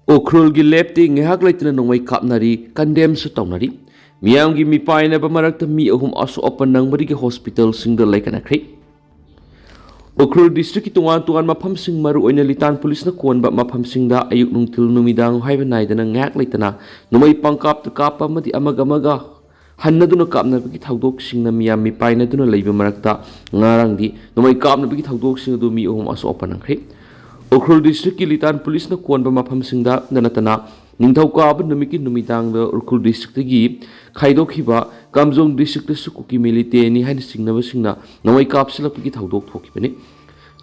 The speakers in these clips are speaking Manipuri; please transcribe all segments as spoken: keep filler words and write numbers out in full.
ꯎꯈ꯭ꯔꯨꯜꯒꯤ ꯂꯦꯞꯇꯤ ꯉꯥꯏꯍꯥꯛ ꯂꯩꯇꯅ ꯅꯣꯡꯃꯩ ꯀꯥꯞꯅꯔꯤ, ꯀꯟꯗꯦꯝꯁꯨ ꯇꯧꯅꯔꯤ꯫ ꯃꯤꯌꯥꯝꯒꯤ ꯃꯤꯄꯥꯏꯅꯕ ꯃꯔꯛꯇ ꯃꯤ ꯑꯍꯨꯝ ꯑꯁꯣꯛ ꯑꯄꯟ ꯅꯪꯕꯗꯒꯤ ꯍꯣꯁꯄꯤꯇꯥꯜꯁꯤꯡꯗ ꯂꯩꯈꯠꯅꯈ꯭ꯔꯦ꯫ ꯎꯈ꯭ꯔꯨꯜ ꯗꯤꯁꯇ꯭ꯔꯤꯛꯀꯤ ꯇꯣꯉꯥꯟ ꯇꯣꯉꯥꯟꯕ ꯃꯐꯝꯁꯤꯡ, ꯃꯔꯨꯑꯣꯏꯅ ꯂꯤꯇꯥꯟ ꯄꯨꯂꯤꯁꯅ ꯀꯣꯟꯕ ꯃꯐꯝꯁꯤꯡꯗ ꯑꯌꯨꯛ, ꯅꯨꯡꯊꯤꯜ, ꯅꯨꯃꯤꯗꯥꯡ ꯍꯥꯏꯕ ꯅꯥꯏꯗꯅ ꯉꯥꯏꯍꯥꯛ ꯂꯩꯇꯅ ꯅꯣꯡꯃꯩ ꯄꯪꯀꯥꯞꯇ ꯀꯥꯞꯄ ꯑꯃꯗꯤ ꯑꯃꯒ ꯑꯃꯒ ꯍꯟꯅꯗꯨꯅ ꯀꯥꯞꯅꯕꯒꯤ ꯊꯧꯗꯣꯛꯁꯤꯡꯅ ꯃꯤꯌꯥꯝ ꯃꯤꯄꯥꯏꯅꯗꯨꯅ ꯂꯩꯕ ꯃꯔꯛꯇ, ꯉꯔꯥꯡꯗꯤ ꯅꯣꯡꯃꯩ ꯀꯥꯞꯅꯕꯒꯤ ꯊꯧꯗꯣꯛꯁꯤꯡ ꯑꯗꯨ ꯃꯤ ꯑꯍꯨꯝ ꯑꯁꯣꯛ ꯑꯄꯟ ꯅꯪꯈ꯭ꯔꯦ꯫ ꯎꯈ꯭ꯔꯨꯜ ꯗꯤꯁꯇ꯭ꯔꯤꯛꯀꯤ ꯂꯤꯇꯥꯟ ꯄꯨꯂꯤꯁꯅ ꯀꯣꯟꯕ ꯃꯐꯝꯁꯤꯡꯗ ꯅꯠꯇꯅ ꯅꯤꯡꯊꯧꯀꯥꯕ ꯅꯨꯃꯤꯠꯀꯤ ꯅꯨꯃꯤꯗꯥꯡꯗ ꯎꯈ꯭ꯔꯨꯜ ꯗꯤꯁꯇ꯭ꯔꯤꯛꯇꯒꯤ ꯈꯥꯏꯗꯣꯛꯈꯤꯕ ꯀꯥꯝꯖꯣꯡ ꯗꯤꯁꯇ꯭ꯔꯤꯛꯇꯁꯨ ꯀꯨꯀꯤ ꯃꯤꯂꯤꯇꯦꯅꯤ ꯍꯥꯏꯅ ꯆꯤꯡꯅꯕꯁꯤꯡꯅ ꯅꯣꯡꯃꯩ ꯀꯥꯞꯁꯤꯜꯂꯛꯄꯒꯤ ꯊꯧꯗꯣꯛ ꯊꯣꯛꯈꯤꯕꯅꯤ꯫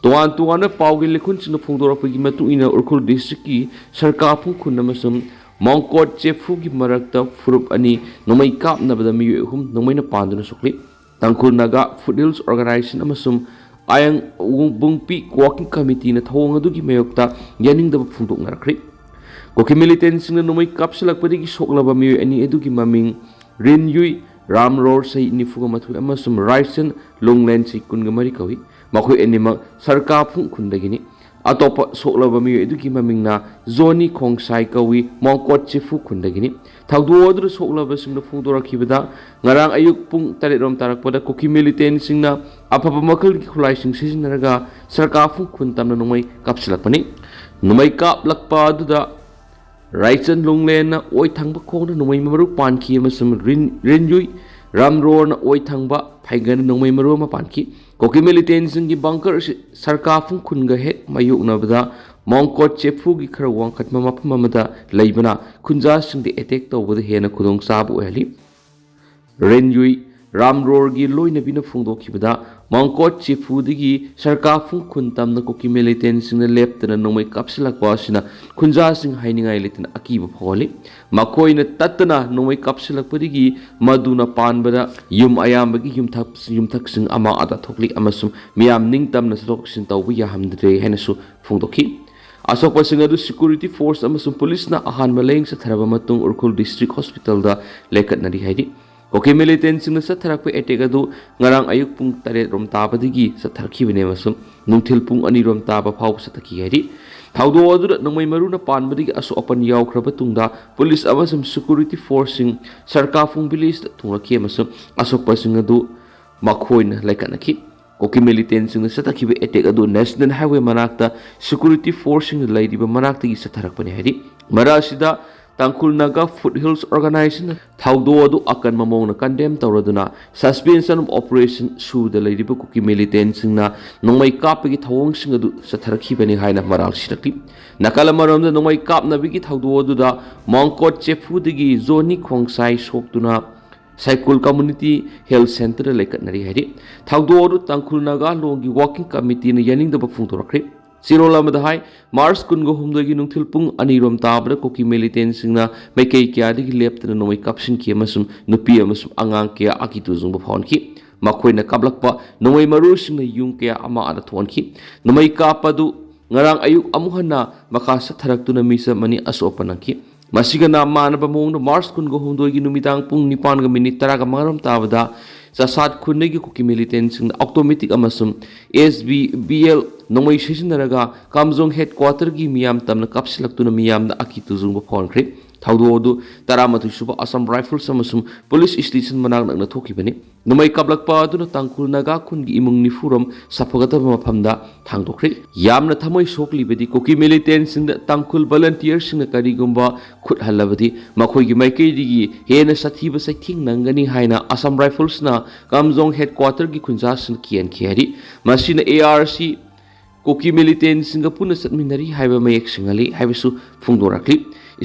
ꯇꯣꯉꯥꯟ ꯇꯣꯉꯥꯟꯕ ꯄꯥꯎꯒꯤ ꯂꯩꯈꯨꯟꯁꯤꯡꯅ ꯐꯣꯡꯗꯣꯔꯛꯄꯒꯤ ꯃꯇꯨꯡ ꯏꯟꯅ, ꯎꯈ꯭ꯔꯨꯜ ꯗꯤꯁꯇ꯭ꯔꯤꯛꯀꯤ ꯁꯔꯀꯥꯐꯨꯡ ꯈꯨꯟ ꯑꯃꯁꯨꯡ ꯃꯣꯡꯀꯣꯠ ꯆꯦꯐꯨꯒꯤ ꯃꯔꯛꯇ ꯐꯨꯔꯨꯞ ꯑꯅꯤ ꯅꯣꯡꯃꯩ ꯀꯥꯞꯅꯕꯗ ꯃꯤꯑꯣꯏ ꯑꯍꯨꯝ ꯅꯣꯡꯃꯩꯅ ꯄꯥꯟꯗꯨꯅ ꯁꯣꯛꯂꯤ꯫ ꯇꯥꯡꯈꯨꯜ ꯅꯥꯒꯥ ꯐꯨꯠ ꯍꯤꯜꯁ ꯑꯣꯔꯒꯅꯥꯏꯖꯦꯁꯟ ꯑꯃꯁꯨꯡ ꯑꯌꯥꯡ ꯕꯨꯡꯄꯤ ꯋꯥꯀꯤꯡ ꯀꯃꯤꯇꯤꯅ ꯊꯧꯑꯣꯡ ꯑꯗꯨꯒꯤ ꯃꯥꯌꯣꯛꯇ ꯌꯥꯅꯤꯡꯗꯕ ꯐꯣꯡꯗꯣꯛꯅꯔꯛꯈ꯭ꯔꯦ꯫ ꯀꯨꯀꯤ ꯃꯤꯂꯤꯇꯦꯟꯁꯤꯡꯅ ꯅꯣꯡꯃꯩ ꯀꯥꯞꯁꯤꯜꯂꯛꯄꯗꯒꯤ ꯁꯣꯛꯂꯕ ꯃꯤꯑꯣꯏ ꯑꯅꯤ ꯑꯗꯨꯒꯤ ꯃꯃꯤꯡ ꯔꯤꯟꯌꯨꯏ ꯔꯥꯝꯔꯣꯔ, ꯆꯍꯤ ꯅꯤꯐꯨꯒ ꯃꯥꯊꯣꯏ, ꯑꯃꯁꯨꯡ ꯔꯥꯏꯁꯟ ꯂꯣꯡꯂꯦꯟ, ꯆꯍꯤ ꯀꯨꯟꯒ ꯃꯔꯤ ꯀꯧꯏ꯫ ꯃꯈꯣꯏ ꯑꯅꯤꯃꯛ ꯁꯔꯀꯥꯐꯨꯡ ꯈꯨꯟꯗꯒꯤꯅꯤ꯫ ꯑꯇꯣꯞꯄ ꯁꯣꯛꯂꯕ ꯃꯤꯑꯣꯏ ꯑꯗꯨꯒꯤ ꯃꯃꯤꯡꯅ ꯖꯣꯅꯤ ꯈꯣꯡꯁꯥꯏ ꯀꯧꯏ, ꯃꯣꯡꯀꯣꯠ ꯆꯤꯐꯨ ꯈꯨꯟꯗꯒꯤꯅꯤ꯫ ꯊꯧꯗꯣꯛ ꯑꯗꯨꯗ ꯁꯣꯛꯂꯕꯁꯤꯡꯅ ꯐꯣꯡꯗꯣꯔꯛꯈꯤꯕꯗ, ꯉꯔꯥꯡ ꯑꯌꯨꯛ ꯄꯨꯡ ꯇꯔꯦꯠ ꯔꯣꯝ ꯇꯥꯔꯛꯄꯗ ꯀꯨꯀꯤ ꯃꯤꯂꯤꯇꯦꯟꯁꯤꯡꯅ ꯑꯐꯕ ꯃꯈꯜꯒꯤ ꯈꯨꯠꯂꯥꯏꯁꯤꯡ ꯁꯤꯖꯤꯟꯅꯔꯒ ꯁꯔꯀꯥꯐꯨꯡ ꯈꯨꯟ ꯇꯝꯅ ꯅꯣꯡꯃꯩ ꯀꯥꯞꯁꯤꯜꯂꯛꯄꯅꯤ꯫ ꯅꯣꯡꯃꯩ ꯀꯥꯞꯂꯛꯄ ꯑꯗꯨꯗ ꯔꯥꯏꯆꯟ ꯂꯣꯡꯂꯦꯟꯅ ꯑꯣꯏ ꯊꯪꯕ ꯈꯣꯡꯗ ꯅꯣꯡꯃꯩ ꯃꯔꯨ ꯄꯥꯟꯈꯤ ꯑꯃꯁꯨꯡ ꯔꯤꯟ-, ꯔꯤꯟꯌꯨꯏ ꯔꯥꯝꯔꯣꯔꯅ ꯑꯣꯏ ꯊꯪꯕ ꯐꯩꯒꯟꯗ ꯅꯣꯡꯃꯩ ꯃꯔꯨ ꯑꯃ ꯄꯥꯟꯈꯤ꯫ ꯀꯨꯀꯤ ꯃꯤꯂꯤꯇꯦꯟꯁꯤꯡꯒꯤ ꯕꯪꯀꯔ ꯑꯁꯤ ꯁꯔꯀꯥꯐꯨꯡ ꯈꯨꯟꯒ ꯍꯦꯛ ꯃꯥꯌꯣꯛꯅꯕꯗ ꯃꯣꯡꯀꯣꯠ ꯆꯦꯐꯨꯒꯤ ꯈꯔ ꯋꯥꯡꯈꯠꯄ ꯃꯐꯝ ꯑꯃꯗ ꯂꯩꯕꯅ ꯈꯨꯟꯖꯥꯁꯤꯡꯗ ꯑꯦꯇꯦꯛ ꯇꯧꯕꯗ ꯍꯦꯟꯅ ꯈꯨꯗꯣꯡꯆꯥꯕ ꯑꯣꯏꯍꯜꯂꯤ꯫ ꯔꯦꯟꯌꯨꯏ ꯔꯥꯝꯔꯣꯔꯒꯤ ꯂꯣꯏꯅꯕꯤꯅ ꯐꯣꯡꯗꯣꯛꯈꯤꯕꯗ, ꯃꯣꯡꯀꯣꯠ ꯆꯦꯐꯨꯗꯒꯤ ꯁꯔꯀꯥꯐꯨꯡ ꯈꯨꯟ ꯇꯝꯅ ꯀꯨꯀꯤ ꯃꯤꯂꯤꯇꯦꯟꯁꯤꯡꯅ ꯂꯦꯞꯇꯅ ꯅꯣꯡꯃꯩ ꯀꯥꯞꯁꯤꯜꯂꯛꯄ ꯑꯁꯤꯅ ꯈꯨꯟꯖꯥꯁꯤꯡ ꯍꯥꯏꯅꯤꯡꯉꯥꯏ ꯂꯩꯇꯅ ꯑꯀꯤꯕ ꯐꯥꯎꯍꯜꯂꯤ꯫ ꯃꯈꯣꯏꯅ ꯇꯠꯇꯅ ꯅꯣꯡꯃꯩ ꯀꯥꯞꯁꯤꯜꯂꯛꯄꯗꯒꯤ ꯃꯗꯨꯅ ꯄꯥꯟꯕꯗ ꯌꯨꯝ ꯑꯌꯥꯝꯕꯒꯤ ꯌꯨꯝꯊꯛ-, ꯌꯨꯝꯊꯛꯁꯤꯡ ꯑꯃꯥꯡ ꯑꯇꯥ ꯊꯣꯛꯂꯤ ꯑꯃꯁꯨꯡ ꯃꯤꯌꯥꯝ ꯅꯤꯡꯇꯝꯅ ꯆꯠꯊꯣꯛ ꯆꯠꯁꯤꯟ ꯇꯧꯕ ꯌꯥꯍꯟꯗ꯭ꯔꯦ ꯍꯥꯏꯅꯁꯨ ꯐꯣꯡꯗꯣꯛꯈꯤ꯫ ꯑꯁꯣꯛꯄꯁꯤꯡ ꯑꯗꯨ ꯁꯦꯀ꯭ꯌꯨꯔꯤꯇꯤ ꯐꯣꯔꯁ ꯑꯃꯁꯨꯡ ꯄꯨꯂꯤꯁꯅ ꯑꯍꯥꯟꯕ ꯂꯥꯌꯦꯡ ꯆꯠꯊꯔꯕ ꯃꯇꯨꯡ ꯎꯈ꯭ꯔꯨꯜ ꯗꯤꯁꯇ꯭ꯔꯤꯛ ꯍꯣꯁꯄꯤꯇꯥꯜꯗ ꯂꯩꯈꯠꯅꯔꯤ ꯍꯥꯏꯔꯤ꯫ ꯀꯨꯀꯤ ꯃꯤꯂꯤꯇꯦꯟꯁꯤꯡꯅ ꯆꯠꯊꯔꯛꯄ ꯑꯦꯇꯦꯛ ꯑꯗꯨ ꯉꯔꯥꯡ ꯑꯌꯨꯛ ꯄꯨꯡ ꯇꯔꯦꯠ ꯔꯣꯝ ꯇꯥꯕꯗꯒꯤ ꯆꯠꯊꯔꯛꯈꯤꯕꯅꯤ ꯑꯃꯁꯨꯡ ꯅꯨꯡꯊꯤꯜ ꯄꯨꯡ ꯑꯅꯤ ꯔꯣꯝ ꯇꯥꯕ ꯐꯥꯎꯕ ꯆꯠꯊꯈꯤ ꯍꯥꯏꯔꯤ꯫ ꯊꯧꯗꯣꯛ ꯑꯗꯨꯗ ꯅꯣꯡꯃꯩ ꯃꯔꯨꯅ ꯄꯥꯟꯕꯗꯒꯤ ꯑꯁꯣꯛ ꯑꯄꯟ ꯌꯥꯎꯈ꯭ꯔꯕ ꯇꯨꯡꯗ ꯄꯨꯂꯤꯁ ꯑꯃꯁꯨꯡ ꯁꯦꯀ꯭ꯌꯨꯔꯤꯇꯤ ꯐꯣꯔꯁꯁꯤꯡ ꯁꯔꯀꯥꯐꯨꯡ ꯚꯤꯂꯦꯖꯇ ꯊꯨꯡꯂꯛꯈꯤ ꯑꯃꯁꯨꯡ ꯑꯁꯣꯛꯄꯁꯤꯡ ꯑꯗꯨ ꯃꯈꯣꯏꯅ ꯂꯩꯈꯠꯅꯈꯤ꯫ ꯀꯨꯀꯤ ꯃꯤꯂꯤꯇꯦꯟꯁꯤꯡꯅ ꯆꯠꯊꯈꯤꯕ ꯑꯦꯇꯦꯛ ꯑꯗꯨ ꯅꯦꯁꯅꯦꯜ ꯍꯥꯏꯋꯦ ꯃꯅꯥꯛꯇ ꯁꯦꯀ꯭ꯌꯨꯔꯤꯇꯤ ꯐꯣꯔꯁꯁꯤꯡꯅ ꯂꯩꯔꯤꯕ ꯃꯅꯥꯛꯇꯒꯤ ꯆꯠꯊꯔꯛꯄꯅꯤ ꯍꯥꯏꯔꯤ꯫ ꯃꯔꯛ ꯑꯁꯤꯗ ꯇꯥꯡꯈꯨꯜ ꯅꯥꯒꯥ ꯐꯨꯠ ꯍꯤꯜꯁ ꯑꯣꯔꯒꯅꯥꯏꯖꯦꯁꯟꯅ ꯊꯧꯗꯣꯛ ꯑꯗꯨ ꯑꯀꯟꯕ ꯃꯑꯣꯡꯗ ꯀꯟꯗꯦꯝ ꯇꯧꯔꯗꯨꯅ ꯁꯁꯄꯦꯟꯁꯟ ꯑꯣꯐ ꯑꯣꯄꯔꯦꯁꯟ ꯁꯨꯗ ꯂꯩꯔꯤꯕ ꯀꯨꯀꯤ ꯃꯤꯂꯤꯇꯦꯟꯁꯤꯡꯅ ꯅꯣꯡꯃꯩ ꯀꯥꯞꯄꯒꯤ ꯊꯧꯑꯣꯡꯁꯤꯡ ꯑꯗꯨ ꯆꯠꯊꯔꯛꯈꯤꯕꯅꯤ ꯍꯥꯏꯅ ꯃꯔꯥꯜ ꯁꯤꯔꯛꯂꯤ꯫ ꯅꯥꯀꯜ ꯑꯃꯔꯣꯝꯗ ꯅꯣꯡꯃꯩ ꯀꯥꯞꯅꯕꯒꯤ ꯊꯧꯗꯣꯛ ꯑꯗꯨꯗ ꯃꯣꯡꯀꯣꯠ ꯆꯦꯐꯨꯗꯒꯤ ꯖꯣꯅꯤ ꯈꯣꯡꯁꯥꯏ ꯁꯣꯛꯇꯨꯅ ꯁꯥꯏꯀꯨꯜ ꯀꯝꯃꯨꯅꯤꯇꯤ ꯍꯦꯜꯊ ꯁꯦꯟꯇꯔꯗ ꯂꯩꯈꯠꯅꯔꯤ ꯍꯥꯏꯔꯤ꯫ ꯊꯧꯗꯣꯛ ꯑꯗꯨ ꯇꯥꯡꯈꯨꯜ ꯅꯥꯒꯥ ꯂꯣꯡꯒꯤ ꯋꯥꯔꯀꯤꯡ ꯀꯃꯤꯇꯤꯅ ꯌꯥꯅꯤꯡꯗꯕ ꯐꯣꯡꯗꯣꯔꯛꯈ꯭ꯔꯤ꯫ ꯆꯦꯔꯣꯜ ꯑꯃꯗ ꯍꯥꯏ, ꯃꯥꯔꯆ ꯀꯨꯟꯒ ꯍꯨꯝꯗꯣꯏꯒꯤ ꯅꯨꯡꯊꯤꯜ ꯄꯨꯡ ꯑꯅꯤꯔꯣꯝ ꯇꯥꯕꯗ ꯀꯨꯀꯤ ꯃꯤꯂꯤꯇꯦꯟꯁꯤꯡꯅ ꯃꯥꯏꯀꯩ ꯀꯌꯥꯗꯒꯤ ꯂꯦꯞꯇꯅ ꯅꯣꯡꯃꯩ ꯀꯥꯞꯁꯤꯟꯈꯤ ꯑꯃꯁꯨꯡ ꯅꯨꯄꯤ ꯑꯃꯁꯨꯡ ꯑꯉꯥꯡ ꯀꯌꯥ ꯑꯀꯤ ꯇꯨꯖꯨꯡꯕ ꯐꯥꯎꯍꯟꯈꯤ꯫ ꯃꯈꯣꯏꯅ ꯀꯥꯞꯂꯛꯄ ꯅꯣꯡꯃꯩ ꯃꯔꯨꯁꯤꯡꯅ ꯌꯨꯝ ꯀꯌꯥ ꯑꯃ ꯑꯥꯗ ꯊꯣꯛꯍꯟꯈꯤ꯫ ꯅꯣꯡꯃꯩ ꯀꯥꯞꯄ ꯑꯗꯨ ꯉꯔꯥꯡ ꯑꯌꯨꯛ ꯑꯃꯨꯛ ꯍꯟꯅ ꯃꯈꯥ ꯆꯠꯊꯔꯛꯇꯨꯅ ꯃꯤꯆꯝ ꯑꯅꯤ ꯑꯁꯣꯛ ꯑꯄꯟ ꯅꯪꯈꯤ꯫ ꯃꯁꯤꯒ ꯅꯥ ꯃꯥꯟꯅꯕ ꯃꯑꯣꯡꯗ ꯃꯥꯔꯆ ꯀꯨꯟꯒ ꯍꯨꯝꯗꯣꯏꯒꯤ ꯅꯨꯃꯤꯗꯥꯡ ꯄꯨꯡ ꯅꯤꯄꯥꯟꯒ ꯃꯤꯅꯤꯠ ꯇꯔꯥꯒ ꯃꯉꯥꯔꯣꯝ ꯇꯥꯕꯗ ꯆꯥꯁꯥꯠ ꯈꯨꯟꯗꯒꯤ ꯀꯨꯀꯤ ꯃꯤꯂꯤꯇꯦꯟꯁꯤꯡꯅ ꯑꯣꯇꯣꯃꯦꯇꯤꯛ ꯑꯃꯁꯨꯡ ꯑꯦꯁ ꯕꯤ ꯕꯤ ꯑꯦꯜ ꯅꯣꯡꯃꯩ ꯁꯤꯖꯤꯟꯅꯔꯒ ꯀꯥꯝꯖꯣꯡ ꯍꯦꯗꯀ꯭ꯋꯥꯇꯔꯒꯤ ꯃꯤꯌꯥꯝ ꯇꯝꯅ ꯀꯥꯞꯁꯤꯜꯂꯛꯇꯨꯅ ꯃꯤꯌꯥꯝꯗ ꯑꯀꯤ ꯇꯨꯖꯨꯡꯕ ꯐꯥꯎꯍꯟꯈ꯭ꯔꯦ꯫ ꯊꯧꯗꯣꯛ ꯑꯗꯨ ꯇꯔꯥꯃꯥꯊꯣꯏ ꯁꯨꯕ ꯑꯁꯥꯝ ꯔꯥꯏꯐꯜꯁ ꯑꯃꯁꯨꯡ ꯄꯨꯂꯤꯁ ꯁ꯭ꯇꯦꯁꯟ ꯃꯅꯥꯛ ꯅꯛꯅ ꯊꯣꯛꯈꯤꯕꯅꯤ꯫ ꯅꯣꯡꯃꯩ ꯀꯥꯞꯂꯛꯄ ꯑꯗꯨꯅ ꯇꯥꯡꯈꯨꯜ ꯅꯥꯒꯥ ꯈꯨꯟꯒꯤ ꯏꯃꯨꯡ ꯅꯤꯐꯨꯔꯣꯝ ꯁꯥꯐꯒꯗꯕ ꯃꯐꯝꯗ ꯊꯥꯡꯗꯣꯛꯈ꯭ꯔꯦ꯫ ꯌꯥꯝꯅ ꯊꯃꯣꯏ ꯁꯣꯛꯂꯤꯕꯗꯤ ꯀꯨꯀꯤ ꯃꯤꯂꯤꯇꯦꯟꯁꯤꯡꯗ ꯇꯥꯡꯈꯨꯜ ꯚꯣꯂꯟꯇꯤꯌꯔꯁꯤꯡꯅ ꯀꯔꯤꯒꯨꯝꯕ ꯈꯨꯠ ꯍꯜꯂꯕꯗꯤ ꯃꯈꯣꯏꯒꯤ ꯃꯥꯏꯀꯩꯗꯒꯤ ꯍꯦꯟꯅ ꯁꯥꯊꯤꯕ ꯆꯩꯊꯦꯡ ꯅꯪꯒꯅꯤ ꯍꯥꯏꯅ ꯑꯁꯥꯝ ꯔꯥꯏꯐꯜꯁꯅ ꯀꯥꯝꯖꯣꯡ ꯍꯦꯗꯀ꯭ꯋꯥꯇꯔꯒꯤ ꯈꯨꯟꯖꯥꯁꯤꯡꯅ ꯀꯤꯍꯟꯈꯤ ꯍꯥꯏꯔꯤ꯫ ꯃꯁꯤꯅ ꯑꯦ ꯑꯥꯔ ꯁꯤ ꯀꯨꯀꯤ ꯃꯤꯂꯤꯇꯦꯟꯁꯤꯡꯒ ꯄꯨꯟꯅ ꯆꯠꯃꯤꯟꯅꯔꯤ ꯍꯥꯏꯕ ꯃꯌꯦꯛ ꯁꯦꯡꯍꯜꯂꯤ ꯍꯥꯏꯕꯁꯨ ꯐꯣꯡꯗꯣꯔꯛꯂꯤ꯫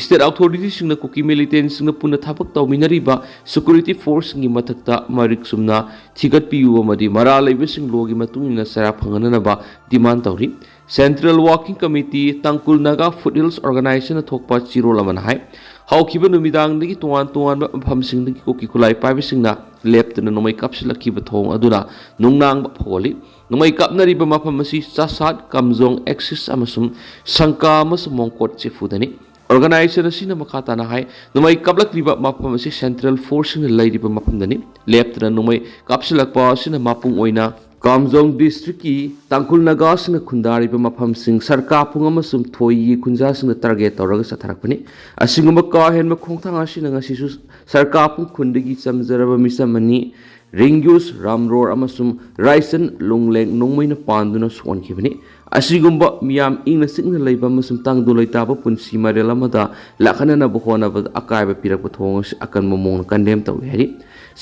ꯁ꯭ꯇꯦꯠ ꯑꯣꯊꯣꯔꯤꯇꯤꯁꯤꯡꯅ ꯀꯨꯀꯤ ꯃꯤꯂꯤꯇꯦꯟꯁꯤꯡꯒ ꯄꯨꯟꯅ ꯊꯕꯛ ꯇꯧꯃꯤꯟꯅꯔꯤꯕ ꯁꯦꯀ꯭ꯌꯨꯔꯤꯇꯤ ꯐꯣꯔꯁꯁꯤꯡꯒꯤ ꯃꯊꯛꯇ ꯃꯔꯤꯛ ꯆꯨꯝꯅ ꯊꯤꯒꯠꯄꯤꯌꯨ ꯑꯃꯗꯤ ꯃꯔꯥꯜ ꯂꯩꯕꯁꯤꯡ ꯂꯣꯒꯤ ꯃꯇꯨꯡ ꯏꯟꯅ ꯆꯩꯔꯥꯛ ꯐꯪꯍꯟꯅꯅꯕ ꯗꯤꯃꯥꯟ ꯇꯧꯔꯤ꯫ Central working committee Tangkhul Naga foot hills ꯑꯣꯔꯒꯅꯥꯏꯖꯦꯁꯟꯅ ꯊꯣꯛꯄ ꯆꯦꯔꯣꯜ ꯑꯃꯅ ꯍꯥꯏ, ꯍꯧꯈꯤꯕ ꯅꯨꯃꯤꯗꯥꯡꯗꯒꯤ ꯇꯣꯉꯥꯟ ꯇꯣꯉꯥꯟꯕ ꯃꯐꯝꯁꯤꯡꯗꯒꯤ ꯀꯨꯀꯤ ꯈꯨꯠꯂꯥꯏ ꯄꯥꯏꯕꯁꯤꯡꯅ ꯂꯦꯞꯇꯅ ꯅꯣꯡꯃꯩ ꯀꯥꯞꯁꯤꯜꯂꯛꯈꯤꯕ ꯊꯧꯑꯣꯡ ꯑꯗꯨꯅ ꯅꯨꯡꯅꯥꯡꯕ ꯐꯥꯎꯍꯜꯂꯤ꯫ ꯅꯣꯡꯃꯩ ꯀꯥꯞꯅꯔꯤꯕ ꯃꯐꯝ ꯑꯁꯤ ꯆꯥꯁꯥꯠ, ꯀꯥꯝꯖꯣꯡ, ꯑꯦꯛꯁꯤꯁ ꯑꯃꯁꯨꯡ ꯁꯪꯀꯥ ꯑꯃꯁꯨꯡ ꯃꯣꯡꯀꯣꯠ ꯆꯦꯐꯨꯗꯅꯤ꯫ ꯑꯣꯔꯒꯅꯥꯏꯖꯦꯁꯟ ꯑꯁꯤꯅ ꯃꯈꯥ ꯇꯥꯅ ꯍꯥꯏ, ꯅꯣꯡꯃꯩ ꯀꯥꯞꯂꯛꯂꯤꯕ ꯃꯐꯝ ꯑꯁꯤ ꯁꯦꯟꯇ꯭ꯔꯦꯜ ꯐꯣꯔꯁꯁꯤꯡꯅ ꯂꯩꯔꯤꯕ ꯃꯐꯝꯗꯅꯤ꯫ ꯂꯦꯞꯇꯅ ꯅꯣꯡꯃꯩ ꯀꯥꯞꯁꯤꯜꯂꯛꯄ ꯑꯁꯤꯅ ꯃꯄꯨꯡ ꯑꯣꯏꯅ ꯀꯥꯝꯖꯣꯡ ꯗꯤꯁꯇ꯭ꯔꯤꯛꯀꯤ ꯇꯥꯡꯈꯨꯜ ꯅꯥꯒꯥꯁꯤꯡꯅ ꯈꯨꯟꯗꯥꯔꯤꯕ ꯃꯐꯝꯁꯤꯡ ꯁꯔꯀꯥꯄꯨꯡ ꯑꯃꯁꯨꯡ ꯊꯣꯏꯒꯤ ꯈꯨꯟꯖꯥꯁꯤꯡꯗ ꯇꯥꯔꯒꯦꯠ ꯇꯧꯔꯒ ꯆꯠꯊꯔꯛꯄꯅꯤ꯫ ꯑꯁꯤꯒꯨꯝꯕ ꯀꯥ ꯍꯦꯟꯕ ꯈꯣꯡꯊꯥꯡ ꯑꯁꯤꯅ ꯉꯁꯤꯁꯨ ꯁꯔꯀꯥꯄꯨꯡ ꯈꯨꯟꯗꯒꯤ ꯆꯝꯖꯔꯕ ꯃꯤꯆꯝ ꯑꯅꯤ ꯔꯤꯡꯒ꯭ꯌꯨꯁ ꯔꯥꯝꯔꯣꯔ ꯑꯃꯁꯨꯡ ꯔꯥꯏꯆꯟ ꯂꯨꯡꯂꯦꯡ ꯅꯣꯡꯃꯩꯅ ꯄꯥꯟꯗꯨꯅ ꯁꯣꯛꯍꯟꯈꯤꯕꯅꯤ꯫ ꯑꯁꯤꯒꯨꯝꯕ ꯃꯤꯌꯥꯝ ꯏꯪꯅ ꯆꯤꯛꯅ ꯂꯩꯕ ꯑꯃꯁꯨꯡ ꯇꯪꯗꯨ ꯂꯩꯇꯥꯕ ꯄꯨꯟꯁꯤ ꯃꯔꯦꯜ ꯑꯃꯗ ꯂꯥꯛꯍꯟꯅꯅꯕ ꯍꯣꯠꯅꯕꯗ ꯑꯀꯥꯏꯕ ꯄꯤꯔꯛꯄ ꯊꯧꯑꯣꯡ ꯑꯁꯤ ꯑꯀꯟꯕ ꯃꯑꯣꯡꯗ ꯀꯟꯗꯦꯝ ꯇꯧꯏ ꯍꯥꯏꯔꯤ꯫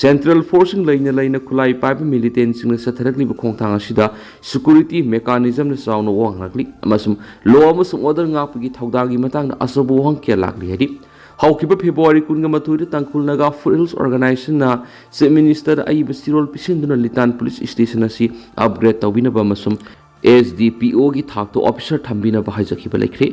ꯁꯦꯟꯇ꯭ꯔꯦꯜ ꯐꯣꯔꯁꯁꯤꯡ ꯂꯩꯅ ꯂꯩꯅ ꯈꯨꯠꯂꯥꯏ ꯄꯥꯏꯕ ꯃꯤꯂꯤꯇꯦꯟꯁꯤꯡꯅ ꯆꯠꯊꯔꯛꯂꯤꯕ ꯈꯣꯡꯊꯥꯡ ꯑꯁꯤꯗ ꯁꯦꯀ꯭ꯌꯨꯔꯤꯇꯤ ꯃꯦꯀꯥꯅꯤꯖꯝꯗ ꯆꯥꯎꯅ ꯋꯥꯍꯪ ꯍꯪꯂꯛꯂꯤ ꯑꯃꯁꯨꯡ ꯂꯣ ꯑꯃꯁꯨꯡ ꯑꯣꯔꯗꯔ ꯉꯥꯛꯄꯒꯤ ꯊꯧꯗꯥꯡꯒꯤ ꯃꯇꯥꯡꯗ ꯑꯆꯧꯕ ꯋꯥꯍꯪ ꯀꯌꯥ ꯂꯥꯛꯂꯤ ꯍꯥꯏꯔꯤ꯫ ꯍꯧꯈꯤꯕ ꯐꯦꯕ꯭ꯔꯨꯋꯥꯔꯤ ꯀꯨꯟꯒ ꯃꯥꯊꯣꯏꯗ ꯇꯥꯡꯈꯨꯜ ꯅꯥꯒꯥ ꯐꯨꯗ ꯍꯤꯜꯁ ꯑꯣꯔꯒꯅꯥꯏꯖꯦꯁꯟꯅ ꯆꯤꯐ ꯃꯤꯅꯤꯁꯇꯔꯗ ꯑꯏꯕ ꯆꯦꯔꯣꯜ ꯄꯤꯁꯤꯟꯗꯨꯅ ꯂꯤꯇꯥꯟ ꯄꯨꯂꯤꯁ ꯁ꯭ꯇꯦꯁꯟ ꯑꯁꯤ ꯑꯞꯒ꯭ꯔꯦꯗ ꯇꯧꯕꯤꯅꯕ ꯑꯃꯁꯨꯡ ꯑꯦꯁ ꯗꯤ ꯄꯤ ꯑꯣꯒꯤ ꯊꯥꯛꯇ ꯑꯣꯐꯤꯁꯥꯔ ꯊꯝꯕꯤꯅꯕ ꯍꯥꯏꯖꯈꯤꯕ ꯂꯩꯈ꯭ꯔꯦ꯫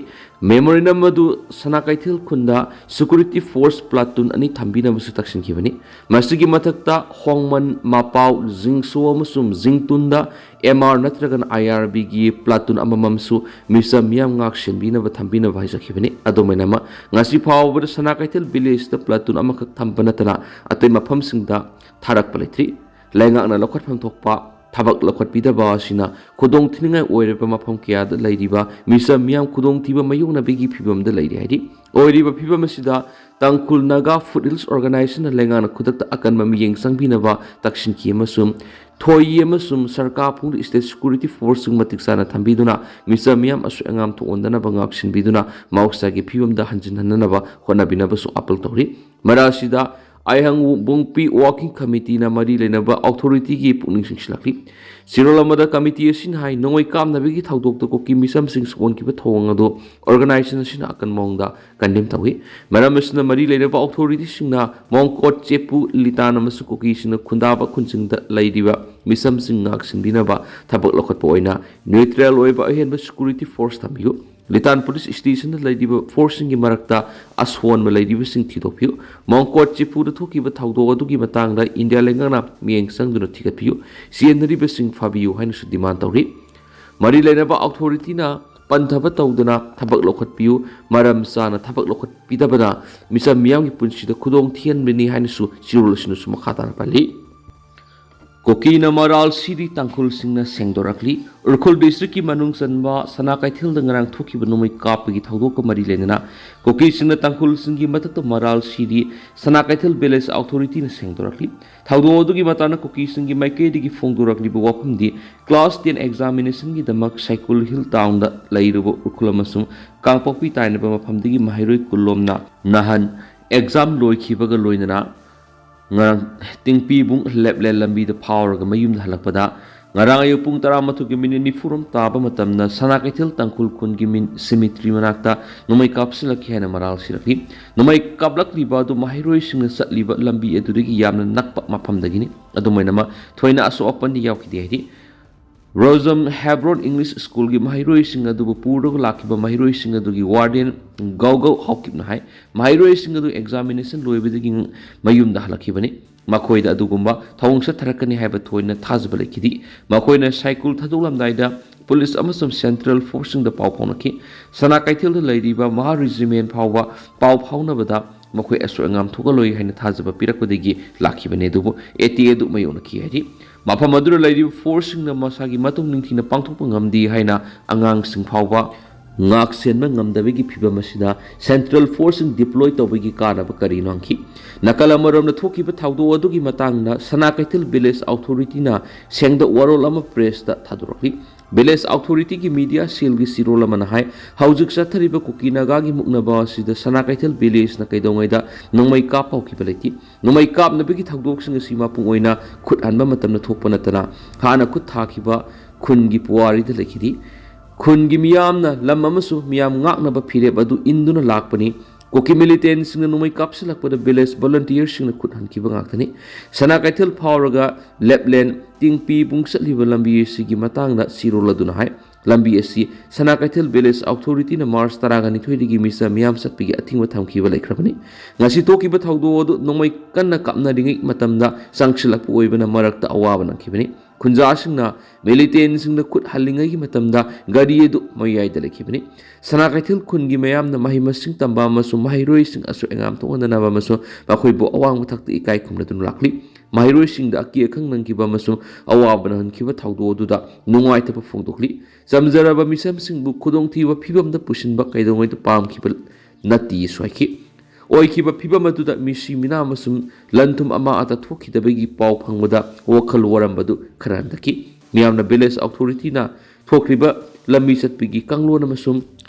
ꯃꯦꯃꯣꯔꯦꯟꯗꯝ ꯑꯗꯨ ꯁꯅꯥ ꯀꯩꯊꯦꯜ ꯈꯨꯟꯗ ꯁꯦꯀ꯭ꯌꯨꯔꯤꯇꯤ ꯐꯣꯔꯁ ꯄ꯭ꯂꯥꯇꯨꯟ ꯑꯅꯤ ꯊꯝꯕꯤꯅꯕꯁꯨ ꯇꯛꯁꯤꯟꯈꯤꯕꯅꯤ꯫ ꯃꯁꯤꯒꯤ ꯃꯊꯛꯇ ꯍꯣꯡꯃꯟ, ꯃꯄꯥꯎ, ꯖꯤꯡꯁꯣ ꯑꯃꯁꯨꯡ ꯖꯤꯡꯇꯨꯟꯗ ꯑꯦꯝ ꯑꯥꯔ ꯅꯠꯇ꯭ꯔꯒꯅ ꯑꯥꯏ ꯑꯥꯔ ꯕꯤꯒꯤ ꯄ꯭ꯂꯥꯇꯨꯟ ꯑꯃꯃꯝꯁꯨ ꯃꯤꯆꯝ ꯃꯤꯌꯥꯝ ꯉꯥꯛ ꯁꯦꯟꯕꯤꯅꯕ ꯊꯝꯕꯤꯅꯕ ꯍꯥꯏꯖꯈꯤꯕꯅꯤ꯫ ꯑꯗꯨꯃꯥꯏꯅꯃꯛ, ꯉꯁꯤ ꯐꯥꯎꯕꯗ ꯁꯅꯥ ꯀꯩꯊꯦꯜ ꯚꯤꯂꯦꯖꯇ ꯄ꯭ꯂꯥꯇꯨꯟ ꯑꯃꯈꯛ ꯊꯝꯕ ꯅꯠꯇꯅ ꯑꯇꯩ ꯃꯐꯝꯁꯤꯡꯗ ꯊꯥꯔꯛꯄ ꯂꯩꯇ꯭ꯔꯤ꯫ ꯂꯩꯉꯥꯛꯅ ꯂꯧꯈꯠꯐꯝ ꯊꯣꯛꯄ ꯊꯕꯛ ꯂꯧꯈꯠꯄꯤꯗꯕ ꯑꯁꯤꯅ ꯈꯨꯗꯣꯡ ꯊꯤꯅꯤꯡꯉꯥꯏ ꯑꯣꯏꯔꯕ ꯃꯐꯝ ꯀꯌꯥꯗ ꯂꯩꯔꯤꯕ ꯃꯤꯆꯝ ꯃꯤꯌꯥꯝ ꯈꯨꯗꯣꯡꯊꯤꯕ ꯃꯥꯌꯣꯛꯅꯕꯒꯤ ꯐꯤꯕꯝꯗ ꯂꯩꯔꯤ ꯍꯥꯏꯔꯤ꯫ ꯑꯣꯏꯔꯤꯕ ꯐꯤꯕꯝ ꯑꯁꯤꯗ ꯇꯥꯡꯈꯨꯜ ꯅꯥꯒꯥ ꯐꯨꯗ ꯍꯤꯜꯁ ꯑꯣꯔꯒꯅꯥꯏꯖꯦꯁꯟꯅ ꯂꯩꯉꯥꯛꯅ ꯈꯨꯗꯛꯇ ꯑꯀꯟꯕ ꯃꯤꯠꯌꯦꯡ ꯆꯪꯕꯤꯅꯕ ꯇꯛꯁꯤꯟꯈꯤ ꯑꯃꯁꯨꯡ ꯊꯣꯏꯌꯤ ꯑꯃꯁꯨꯡ ꯁꯔꯀꯥꯔ ꯐꯨꯡꯗ ꯁ꯭ꯇꯦꯠ ꯁꯦꯀ꯭ꯌꯨꯔꯤꯇꯤ ꯐꯣꯔꯁꯁꯤꯡ ꯃꯇꯤꯛ ꯆꯥꯅ ꯊꯝꯕꯤꯗꯨꯅ ꯃꯤꯆꯝ ꯃꯤꯌꯥꯝ ꯑꯁꯣꯏ ꯑꯉꯥꯝ ꯊꯣꯛꯍꯟꯗꯅꯕ ꯉꯥꯛꯁꯤꯟꯕꯤꯗꯨꯅ ꯃꯍꯧꯁꯥꯒꯤ ꯐꯤꯕꯝꯗ ꯍꯟꯖꯤꯟꯍꯟꯅꯅꯕ ꯍꯣꯠꯅꯕꯤꯅꯕꯁꯨ ꯑꯥꯄꯤꯜ ꯇꯧꯔꯤ꯫ ꯃꯔꯛ ꯑꯁꯤꯗ ꯑꯥꯏꯍꯪ ꯕꯨꯡꯄꯤ ꯋꯥꯔꯀꯤꯡ ꯀꯃꯤꯇꯤꯅ ꯃꯔꯤ ꯂꯩꯅꯕ ꯑꯣꯊꯣꯔꯤꯇꯤꯒꯤ ꯄꯨꯛꯅꯤꯡ ꯆꯤꯡꯁꯤꯜꯂꯛꯂꯤ꯫ ꯆꯦꯔꯣꯜ ꯑꯃꯗ ꯀꯃꯤꯇꯤ ꯑꯁꯤꯅ ꯍꯥꯏ, ꯅꯣꯡꯃꯩ ꯀꯥꯞꯅꯕꯒꯤ ꯊꯧꯗꯣꯛꯇ ꯀꯨꯀꯤ ꯃꯤꯆꯝꯁꯤꯡ ꯁꯣꯛꯍꯟꯈꯤꯕ ꯊꯧꯑꯣꯡ ꯑꯗꯨ ꯑꯣꯔꯒꯅꯥꯏꯖꯦꯁꯟ ꯑꯁꯤꯅ ꯑꯀꯟꯕ ꯃꯑꯣꯡꯗ ꯀꯟꯗꯦꯝ ꯇꯧꯏ꯫ ꯃꯔꯝ ꯑꯁꯤꯅ ꯃꯔꯤ ꯂꯩꯅꯕ ꯑꯣꯊꯣꯔꯤꯇꯤꯁꯤꯡꯅ ꯃꯣꯡꯀꯣꯠ, ꯆꯦꯄꯨ, ꯂꯤꯇꯥꯟ ꯑꯃꯁꯨꯡ ꯀꯨꯀꯤꯁꯤꯡꯅ ꯈꯨꯟꯗꯥꯕ ꯈꯨꯟꯁꯤꯡꯗ ꯂꯩꯔꯤꯕ ꯃꯤꯆꯝꯁꯤꯡ ꯉꯥꯛꯁꯤꯟꯕꯤꯅꯕ ꯊꯕꯛ ꯂꯧꯈꯠꯄ ꯑꯣꯏꯅ ꯅ꯭ꯌꯨꯇ꯭ꯔꯦꯜ ꯑꯣꯏꯕ ꯑꯍꯦꯟꯕ ꯁꯦꯀ꯭ꯌꯨꯔꯤꯇꯤ ꯐꯣꯔꯁ ꯊꯝꯕꯤꯌꯨ꯫ ꯂꯤꯇꯥꯟ ꯄꯨꯂꯤꯁ ꯁ꯭ꯇꯦꯁꯟꯗ ꯂꯩꯔꯤꯕ ꯐꯣꯔꯁꯁꯤꯡꯒꯤ ꯃꯔꯛꯇ ꯑꯁꯣꯟꯕ ꯂꯩꯔꯤꯕꯁꯤꯡ ꯊꯤꯗꯣꯛꯄꯤꯌꯨ꯫ ꯃꯣꯡꯀꯣꯠ ꯆꯤꯄꯨꯗ ꯊꯣꯛꯈꯤꯕ ꯊꯧꯗꯣꯛ ꯑꯗꯨꯒꯤ ꯃꯇꯥꯡꯗ ꯏꯟꯗꯤꯌꯥ ꯂꯩꯉꯥꯛꯅ ꯃꯤꯠꯌꯦꯡ ꯆꯪꯗꯨꯅ ꯊꯤꯒꯠꯄꯤꯌꯨ꯫ ꯆꯦꯟꯅꯔꯤꯕꯁꯤꯡ ꯐꯥꯕꯤꯌꯨ ꯍꯥꯏꯅꯁꯨ ꯗꯤꯃꯥꯟ ꯇꯧꯔꯤ꯫ ꯃꯔꯤ ꯂꯩꯅꯕ ꯑꯣꯊꯣꯔꯤꯇꯤꯅ ꯄꯟꯊꯕ ꯇꯧꯗꯅ ꯊꯕꯛ ꯂꯧꯈꯠꯄꯤꯌꯨ꯫ ꯃꯔꯝ ꯆꯥꯅ ꯊꯕꯛ ꯂꯧꯈꯠꯄꯤꯗꯕꯅ ꯃꯤꯆꯝ ꯃꯤꯌꯥꯝꯒꯤ ꯄꯨꯟꯁꯤꯗ ꯈꯨꯗꯣꯡ ꯊꯤꯍꯟꯕꯅꯤ ꯍꯥꯏꯅꯁꯨ ꯆꯦꯔꯣꯜ ꯑꯁꯤꯅꯁꯨ ꯃꯈꯥ ꯇꯥꯅ ꯄꯜꯂꯤ꯫ ꯀꯨꯀꯤꯅ ꯃꯔꯥꯜ ꯁꯤꯔꯤ ꯇꯥꯡꯈꯨꯜꯁꯤꯡꯅ ꯁꯦꯡꯗꯣꯔꯛꯂꯤ꯫ ꯎꯈ꯭ꯔꯨꯜ ꯗꯤꯁꯇ꯭ꯔꯤꯛꯀꯤ ꯃꯅꯨꯡ ꯆꯟꯕ ꯁꯅꯥ ꯀꯩꯊꯦꯜꯗ ꯉꯔꯥꯡ ꯊꯣꯛꯈꯤꯕ ꯅꯣꯡꯃꯩ ꯀꯥꯞꯄꯒꯤ ꯊꯧꯗꯣꯛꯀ ꯃꯔꯤ ꯂꯩꯅꯅ ꯀꯨꯀꯤꯁꯤꯡꯅ ꯇꯥꯡꯈꯨꯜꯁꯤꯡꯒꯤ ꯃꯊꯛꯇ ꯃꯔꯥꯜ ꯁꯤꯔꯤ ꯁꯅꯥ ꯀꯩꯊꯦꯜ ꯚꯤꯂꯦꯖ ꯑꯣꯊꯣꯔꯤꯇꯤꯅ ꯁꯦꯡꯗꯣꯔꯛꯂꯤ꯫ ꯊꯧꯗꯣꯛ ꯑꯗꯨꯒꯤ ꯃꯇꯥꯡꯗ ꯀꯨꯀꯤꯁꯤꯡꯒꯤ ꯃꯥꯏꯀꯩꯗꯒꯤ ꯐꯣꯡꯗꯣꯔꯛꯂꯤꯕ ꯋꯥꯐꯝꯗꯤ class ten examination ꯒꯤꯗꯃꯛ ꯁꯥꯏꯀꯨꯜ ꯍꯤꯜ ꯇꯥꯎꯟꯗ ꯂꯩꯔꯨꯕ ꯎꯈ꯭ꯔꯨꯜ ꯑꯃꯁꯨꯡ ꯀꯥꯡꯄꯣꯛꯄꯤ ꯇꯥꯏꯅꯕ ꯃꯐꯝꯗꯒꯤ ꯃꯍꯩꯔꯣꯏ ꯀꯨꯟꯂꯣꯝꯅ ꯅꯍꯥꯟ exam ꯂꯣꯏꯈꯤꯕꯒ ꯂꯣꯏꯅꯅ ꯉꯔꯥꯡ ꯇꯤꯡꯄꯤꯕꯨꯡ ꯂꯦꯞꯂꯦꯟ ꯂꯝꯕꯤꯗ ꯐꯥꯎꯔꯒ ꯃꯌꯨꯝꯗ ꯍꯜꯂꯛꯄꯗ ꯉꯔꯥꯡ ꯑꯌꯨꯛ ꯄꯨꯡ ꯇꯔꯥꯃꯥꯊꯣꯏꯒꯤ ꯃꯤꯅꯤꯠ ꯅꯤꯐꯨꯔꯣꯝ ꯇꯥꯕ ꯃꯇꯝꯗ ꯁꯅꯥ ꯀꯩꯊꯦꯜ ꯇꯥꯡꯈꯨꯜ ꯈꯨꯟꯒꯤ ꯃꯤꯟ ꯁꯤꯃꯤꯇ꯭ꯔꯤ ꯃꯅꯥꯛꯇ ꯅꯣꯡꯃꯩ ꯀꯥꯞꯁꯤꯜꯂꯛꯈꯤ ꯍꯥꯏꯅ ꯃꯔꯥꯜ ꯁꯤꯔꯛꯂꯤ꯫ ꯅꯣꯡꯃꯩ ꯀꯥꯞꯂꯛꯂꯤꯕ ꯑꯗꯨ ꯃꯍꯩꯔꯣꯏꯁꯤꯡꯅ ꯆꯠꯂꯤꯕ ꯂꯝꯕꯤ ꯑꯗꯨꯗꯒꯤ ꯌꯥꯝꯅ ꯅꯛꯄ ꯃꯐꯝꯗꯒꯤꯅꯤ꯫ ꯑꯗꯨꯝ ꯑꯣꯏꯅꯃꯛ ꯊꯣꯏꯅ ꯑꯁꯣꯛ ꯑꯄꯟꯗꯤ ꯌꯥꯎꯈꯤꯗꯦ ꯍꯥꯏꯗꯤ ꯔꯣꯖꯝ ꯍꯦꯕ꯭ꯔꯣꯟ ꯏꯪꯂꯤꯁ ꯁ꯭ꯀꯨꯜꯒꯤ ꯃꯍꯩꯔꯣꯏꯁꯤꯡ ꯑꯗꯨꯕꯨ ꯄꯨꯔꯒ ꯂꯥꯛꯈꯤꯕ ꯃꯍꯩꯔꯣꯏꯁꯤꯡ ꯑꯗꯨꯒꯤ ꯋꯥꯔꯗꯦꯟ ꯒꯧꯒꯧ ꯍꯥꯎꯀꯤꯞꯅ ꯍꯥꯏ, ꯃꯍꯩꯔꯣꯏꯁꯤꯡ ꯑꯗꯨ examination ꯂꯣꯏꯕꯗꯒꯤ ꯃꯌꯨꯝꯗ ꯍꯜꯂꯛꯈꯤꯕꯅꯤ꯫ ꯃꯈꯣꯏꯗ ꯑꯗꯨꯒꯨꯝꯕ ꯊꯧꯑꯣꯡ ꯆꯠꯊꯔꯛꯀꯅꯤ ꯍꯥꯏꯕ ꯊꯣꯏꯅ ꯊꯥꯖꯕ ꯂꯩꯈꯤꯗꯦ꯫ ꯃꯈꯣꯏꯅ ꯁꯥꯏꯀꯨꯜ ꯊꯥꯗꯣꯛꯂꯝꯗꯥꯏꯗ ꯄꯨꯂꯤꯁ ꯑꯃꯁꯨꯡ ꯁꯦꯟꯇ꯭ꯔꯦꯜ ꯐꯣꯔꯁꯁꯤꯡꯗ ꯄꯥꯎ ꯐꯥꯎꯅꯈꯤ꯫ ꯁꯅꯥ ꯀꯩꯊꯦꯜꯗ ꯂꯩꯔꯤꯕ ꯃꯍꯥ ꯔꯤꯖꯤꯃꯦꯟ ꯐꯥꯎꯕ ꯄꯥꯎ ꯐꯥꯎꯅꯕꯗ ꯃꯈꯣꯏ ꯑꯁꯣꯏ ꯑꯉꯥꯝ ꯊꯣꯛꯍꯜꯂꯣꯏ ꯍꯥꯏꯅ ꯊꯥꯖꯕ ꯄꯤꯔꯛꯄꯗꯒꯤ ꯂꯥꯛꯈꯤꯕꯅꯤ, ꯑꯗꯨꯕꯨ ꯑꯦꯇꯦꯛ ꯑꯗꯨ ꯃꯥꯌꯣꯛꯅꯈꯤ ꯍꯥꯏꯔꯤ꯫ ꯃꯐꯝ ꯑꯗꯨꯗ ꯂꯩꯔꯤꯕ ꯐꯣꯔꯁꯁꯤꯡꯅ ꯃꯁꯥꯒꯤ ꯃꯇꯨꯡ ꯅꯤꯡꯊꯤꯅ ꯄꯥꯡꯊꯣꯛꯄ ꯉꯝꯗꯦ ꯍꯥꯏꯅ ꯑꯉꯥꯡꯁꯤꯡ ꯐꯥꯎꯕ ꯉꯥꯛ ꯁꯦꯟꯕ ꯉꯝꯗꯕꯒꯤ ꯐꯤꯚꯝ ꯑꯁꯤꯗ ꯁꯦꯟꯇ꯭ꯔꯦꯜ ꯐꯣꯔꯁꯁꯤꯡ ꯗꯤꯄ꯭ꯂꯣꯏ ꯇꯧꯕꯒꯤ ꯀꯥꯟꯅꯕ ꯀꯔꯤꯅꯣ ꯍꯪꯈꯤ꯫ ꯅꯥꯀꯜ ꯑꯃꯔꯣꯝꯗ ꯊꯣꯛꯈꯤꯕ ꯊꯧꯗꯣꯛ ꯑꯗꯨꯒꯤ ꯃꯇꯥꯡꯗ ꯁꯅꯥ ꯀꯩꯊꯦꯜ ꯚꯤꯂꯦꯖ ꯑꯣꯊꯣꯔꯤꯇꯤꯅ ꯁꯦꯡꯗꯣꯛ ꯋꯥꯔꯣꯜ ꯑꯃ ꯄ꯭ꯔꯦꯁꯇ ꯊꯥꯗꯣꯔꯛꯂꯤ꯫ ꯚꯤꯂꯦꯖ ꯑꯣꯊꯣꯔꯤꯇꯤꯒꯤ ꯃꯤꯗꯤꯌꯥ ꯁꯦꯜꯒꯤ ꯆꯤꯔꯣꯜ ꯑꯃꯅ ꯍꯥꯏ, ꯍꯧꯖꯤꯛ ꯆꯠꯊꯔꯤꯕ ꯀꯨꯀꯤ ꯅꯥꯒꯥꯒꯤ ꯃꯨꯛꯅꯕ ꯑꯁꯤꯗ ꯁꯅꯥ ꯀꯩꯊꯦꯜ ꯚꯤꯂꯦꯖꯅ ꯀꯩꯗꯧꯉꯩꯗ ꯅꯣꯡꯃꯩ ꯀꯥꯞꯄ ꯍꯧꯈꯤꯕ ꯂꯩꯇꯦ꯫ ꯅꯣꯡꯃꯩ ꯀꯥꯞꯅꯕꯒꯤ ꯊꯧꯗꯣꯛꯁꯤꯡ ꯑꯁꯤ ꯃꯄꯨꯡ ꯑꯣꯏꯅ ꯈꯨꯠ ꯍꯟꯕ ꯃꯇꯝꯗ ꯊꯣꯛꯄ ꯅꯠꯇꯅ ꯍꯥꯟꯅ ꯈꯨꯠ ꯊꯥꯈꯤꯕ ꯈꯨꯟꯒꯤ ꯄꯨꯋꯥꯔꯤꯗ ꯂꯩꯈꯤꯗꯦ꯫ ꯈꯨꯟꯒꯤ ꯃꯤꯌꯥꯝꯅ ꯂꯝ ꯑꯃꯁꯨꯡ ꯃꯤꯌꯥꯝ ꯉꯥꯛꯅꯕ ꯐꯤꯔꯦꯞ ꯑꯗꯨ ꯏꯟꯗꯨꯅ ꯂꯥꯛꯄꯅꯤ꯫ ꯀꯨꯀꯤ ꯃꯤꯂꯤꯇꯦꯟꯁꯤꯡꯅ ꯅꯣꯡꯃꯩ ꯀꯥꯞꯁꯤꯜꯂꯛꯄꯗ ꯚꯤꯂꯦꯖ ꯚꯣꯂꯨꯟꯇꯤꯌꯔꯁꯤꯡꯅ ꯈꯨꯠ ꯍꯟꯈꯤꯕ ꯉꯥꯛꯇꯅꯤ꯫ ꯁꯅꯥ ꯀꯩꯊꯦꯜ ꯐꯥꯎꯔꯒ ꯂꯦꯞꯂꯦꯟ ꯇꯤꯡꯄꯤꯕꯨꯡ ꯆꯠꯂꯤꯕ ꯂꯝꯕꯤ ꯑꯁꯤꯒꯤ ꯃꯇꯥꯡꯗ ꯆꯤꯔꯣꯜ ꯑꯗꯨꯅ ꯍꯥꯏ, ꯂꯝꯕꯤ ꯑꯁꯤ ꯁꯅꯥ ꯀꯩꯊꯦꯜ ꯚꯤꯂꯦꯖ ꯑꯣꯊꯣꯔꯤꯇꯤꯅ ꯃꯥꯔꯆ ꯇꯔꯥꯒ ꯅꯤꯊꯣꯏꯗꯒꯤ ꯃꯤꯆꯝ ꯃꯤꯌꯥꯝ ꯆꯠꯄꯒꯤ ꯑꯊꯤꯡꯕ ꯊꯝꯈꯤꯕ ꯂꯩꯈ꯭ꯔꯕꯅꯤ꯫ ꯉꯁꯤ ꯊꯣꯛꯈꯤꯕ ꯊꯧꯗꯣꯛ ꯑꯗꯨ ꯅꯣꯡꯃꯩ ꯀꯟꯅ ꯀꯥꯞꯅꯔꯤꯉꯩ ꯃꯇꯝꯗ ꯆꯪꯁꯤꯜꯂꯛꯄ ꯑꯣꯏꯕꯅ ꯃꯔꯛꯇ ꯑꯋꯥꯕ ꯅꯪꯈꯤꯕꯅꯤ꯫ ꯈꯨꯟꯖꯥꯁꯤꯡꯅ ꯃꯤꯂꯤꯇꯦꯟꯁꯤꯡꯗ ꯈꯨꯠ ꯍꯜꯂꯤꯉꯩꯒꯤ ꯃꯇꯝꯗ ꯒꯥꯔꯤ ꯑꯗꯨ ꯃꯌꯥꯏꯗ ꯂꯩꯈꯤꯕꯅꯤ꯫ ꯁꯅꯥ ꯀꯩꯊꯦꯜ ꯈꯨꯟꯒꯤ ꯃꯌꯥꯝꯅ ꯃꯍꯩ ꯃꯁꯤꯡ ꯇꯝꯕ ꯑꯃꯁꯨꯡ ꯃꯍꯩꯔꯣꯏꯁꯤꯡ ꯑꯁꯣꯏ ꯑꯉꯥꯝ ꯊꯣꯛꯍꯟꯗꯅꯕ ꯑꯃꯁꯨꯡ ꯃꯈꯣꯏꯕꯨ ꯑꯋꯥꯡꯕ ꯊꯥꯛꯇ ꯏꯀꯥꯏ ꯈꯨꯝꯅꯗꯨꯅ ꯂꯥꯛꯂꯤ꯫ ꯃꯍꯩꯔꯣꯏꯁꯤꯡꯗ ꯑꯀꯤ ꯑꯈꯪ ꯅꯪꯈꯤꯕ ꯑꯃꯁꯨꯡ ꯑꯋꯥꯕ ꯅꯪꯍꯟꯈꯤꯕ ꯊꯧꯗꯣꯛ ꯑꯗꯨꯗ ꯅꯨꯡꯉꯥꯏꯇꯕ ꯐꯣꯡꯗꯣꯛꯂꯤ꯫ ꯆꯝꯖꯔꯕ ꯃꯤꯁꯝꯁꯤꯡꯕꯨ ꯈꯨꯗꯣꯡꯊꯤꯕ ꯐꯤꯕꯝꯗ ꯄꯨꯁꯤꯟꯕ ꯀꯩꯗꯧꯉꯩꯗ ꯄꯥꯝꯈꯤꯕ ꯅꯠꯇꯦ ꯁ꯭ꯋꯥꯏꯈꯤ꯫ ꯑꯣꯏꯈꯤꯕ ꯐꯤꯕꯝ ꯑꯗꯨꯗ ꯃꯤꯁꯤ ꯃꯤꯅꯥ ꯑꯃꯁꯨꯡ ꯂꯟ ꯊꯨꯝ ꯑꯃꯥ ꯑꯇꯥ ꯊꯣꯛꯈꯤꯗꯕꯒꯤ ꯄꯥꯎ ꯐꯪꯕꯗ ꯋꯥꯈꯜ ꯋꯥꯔꯝꯕꯗꯨ ꯈꯔ ꯍꯟꯊꯈꯤ꯫ ꯃꯤꯌꯥꯝꯅ village authorityꯅ ꯊꯣꯛꯈ꯭ꯔꯤꯕ ꯂꯝꯕꯤ ꯆꯠꯄꯒꯤ ꯀꯥꯡꯂꯣꯟ ꯑꯃꯁꯨꯡ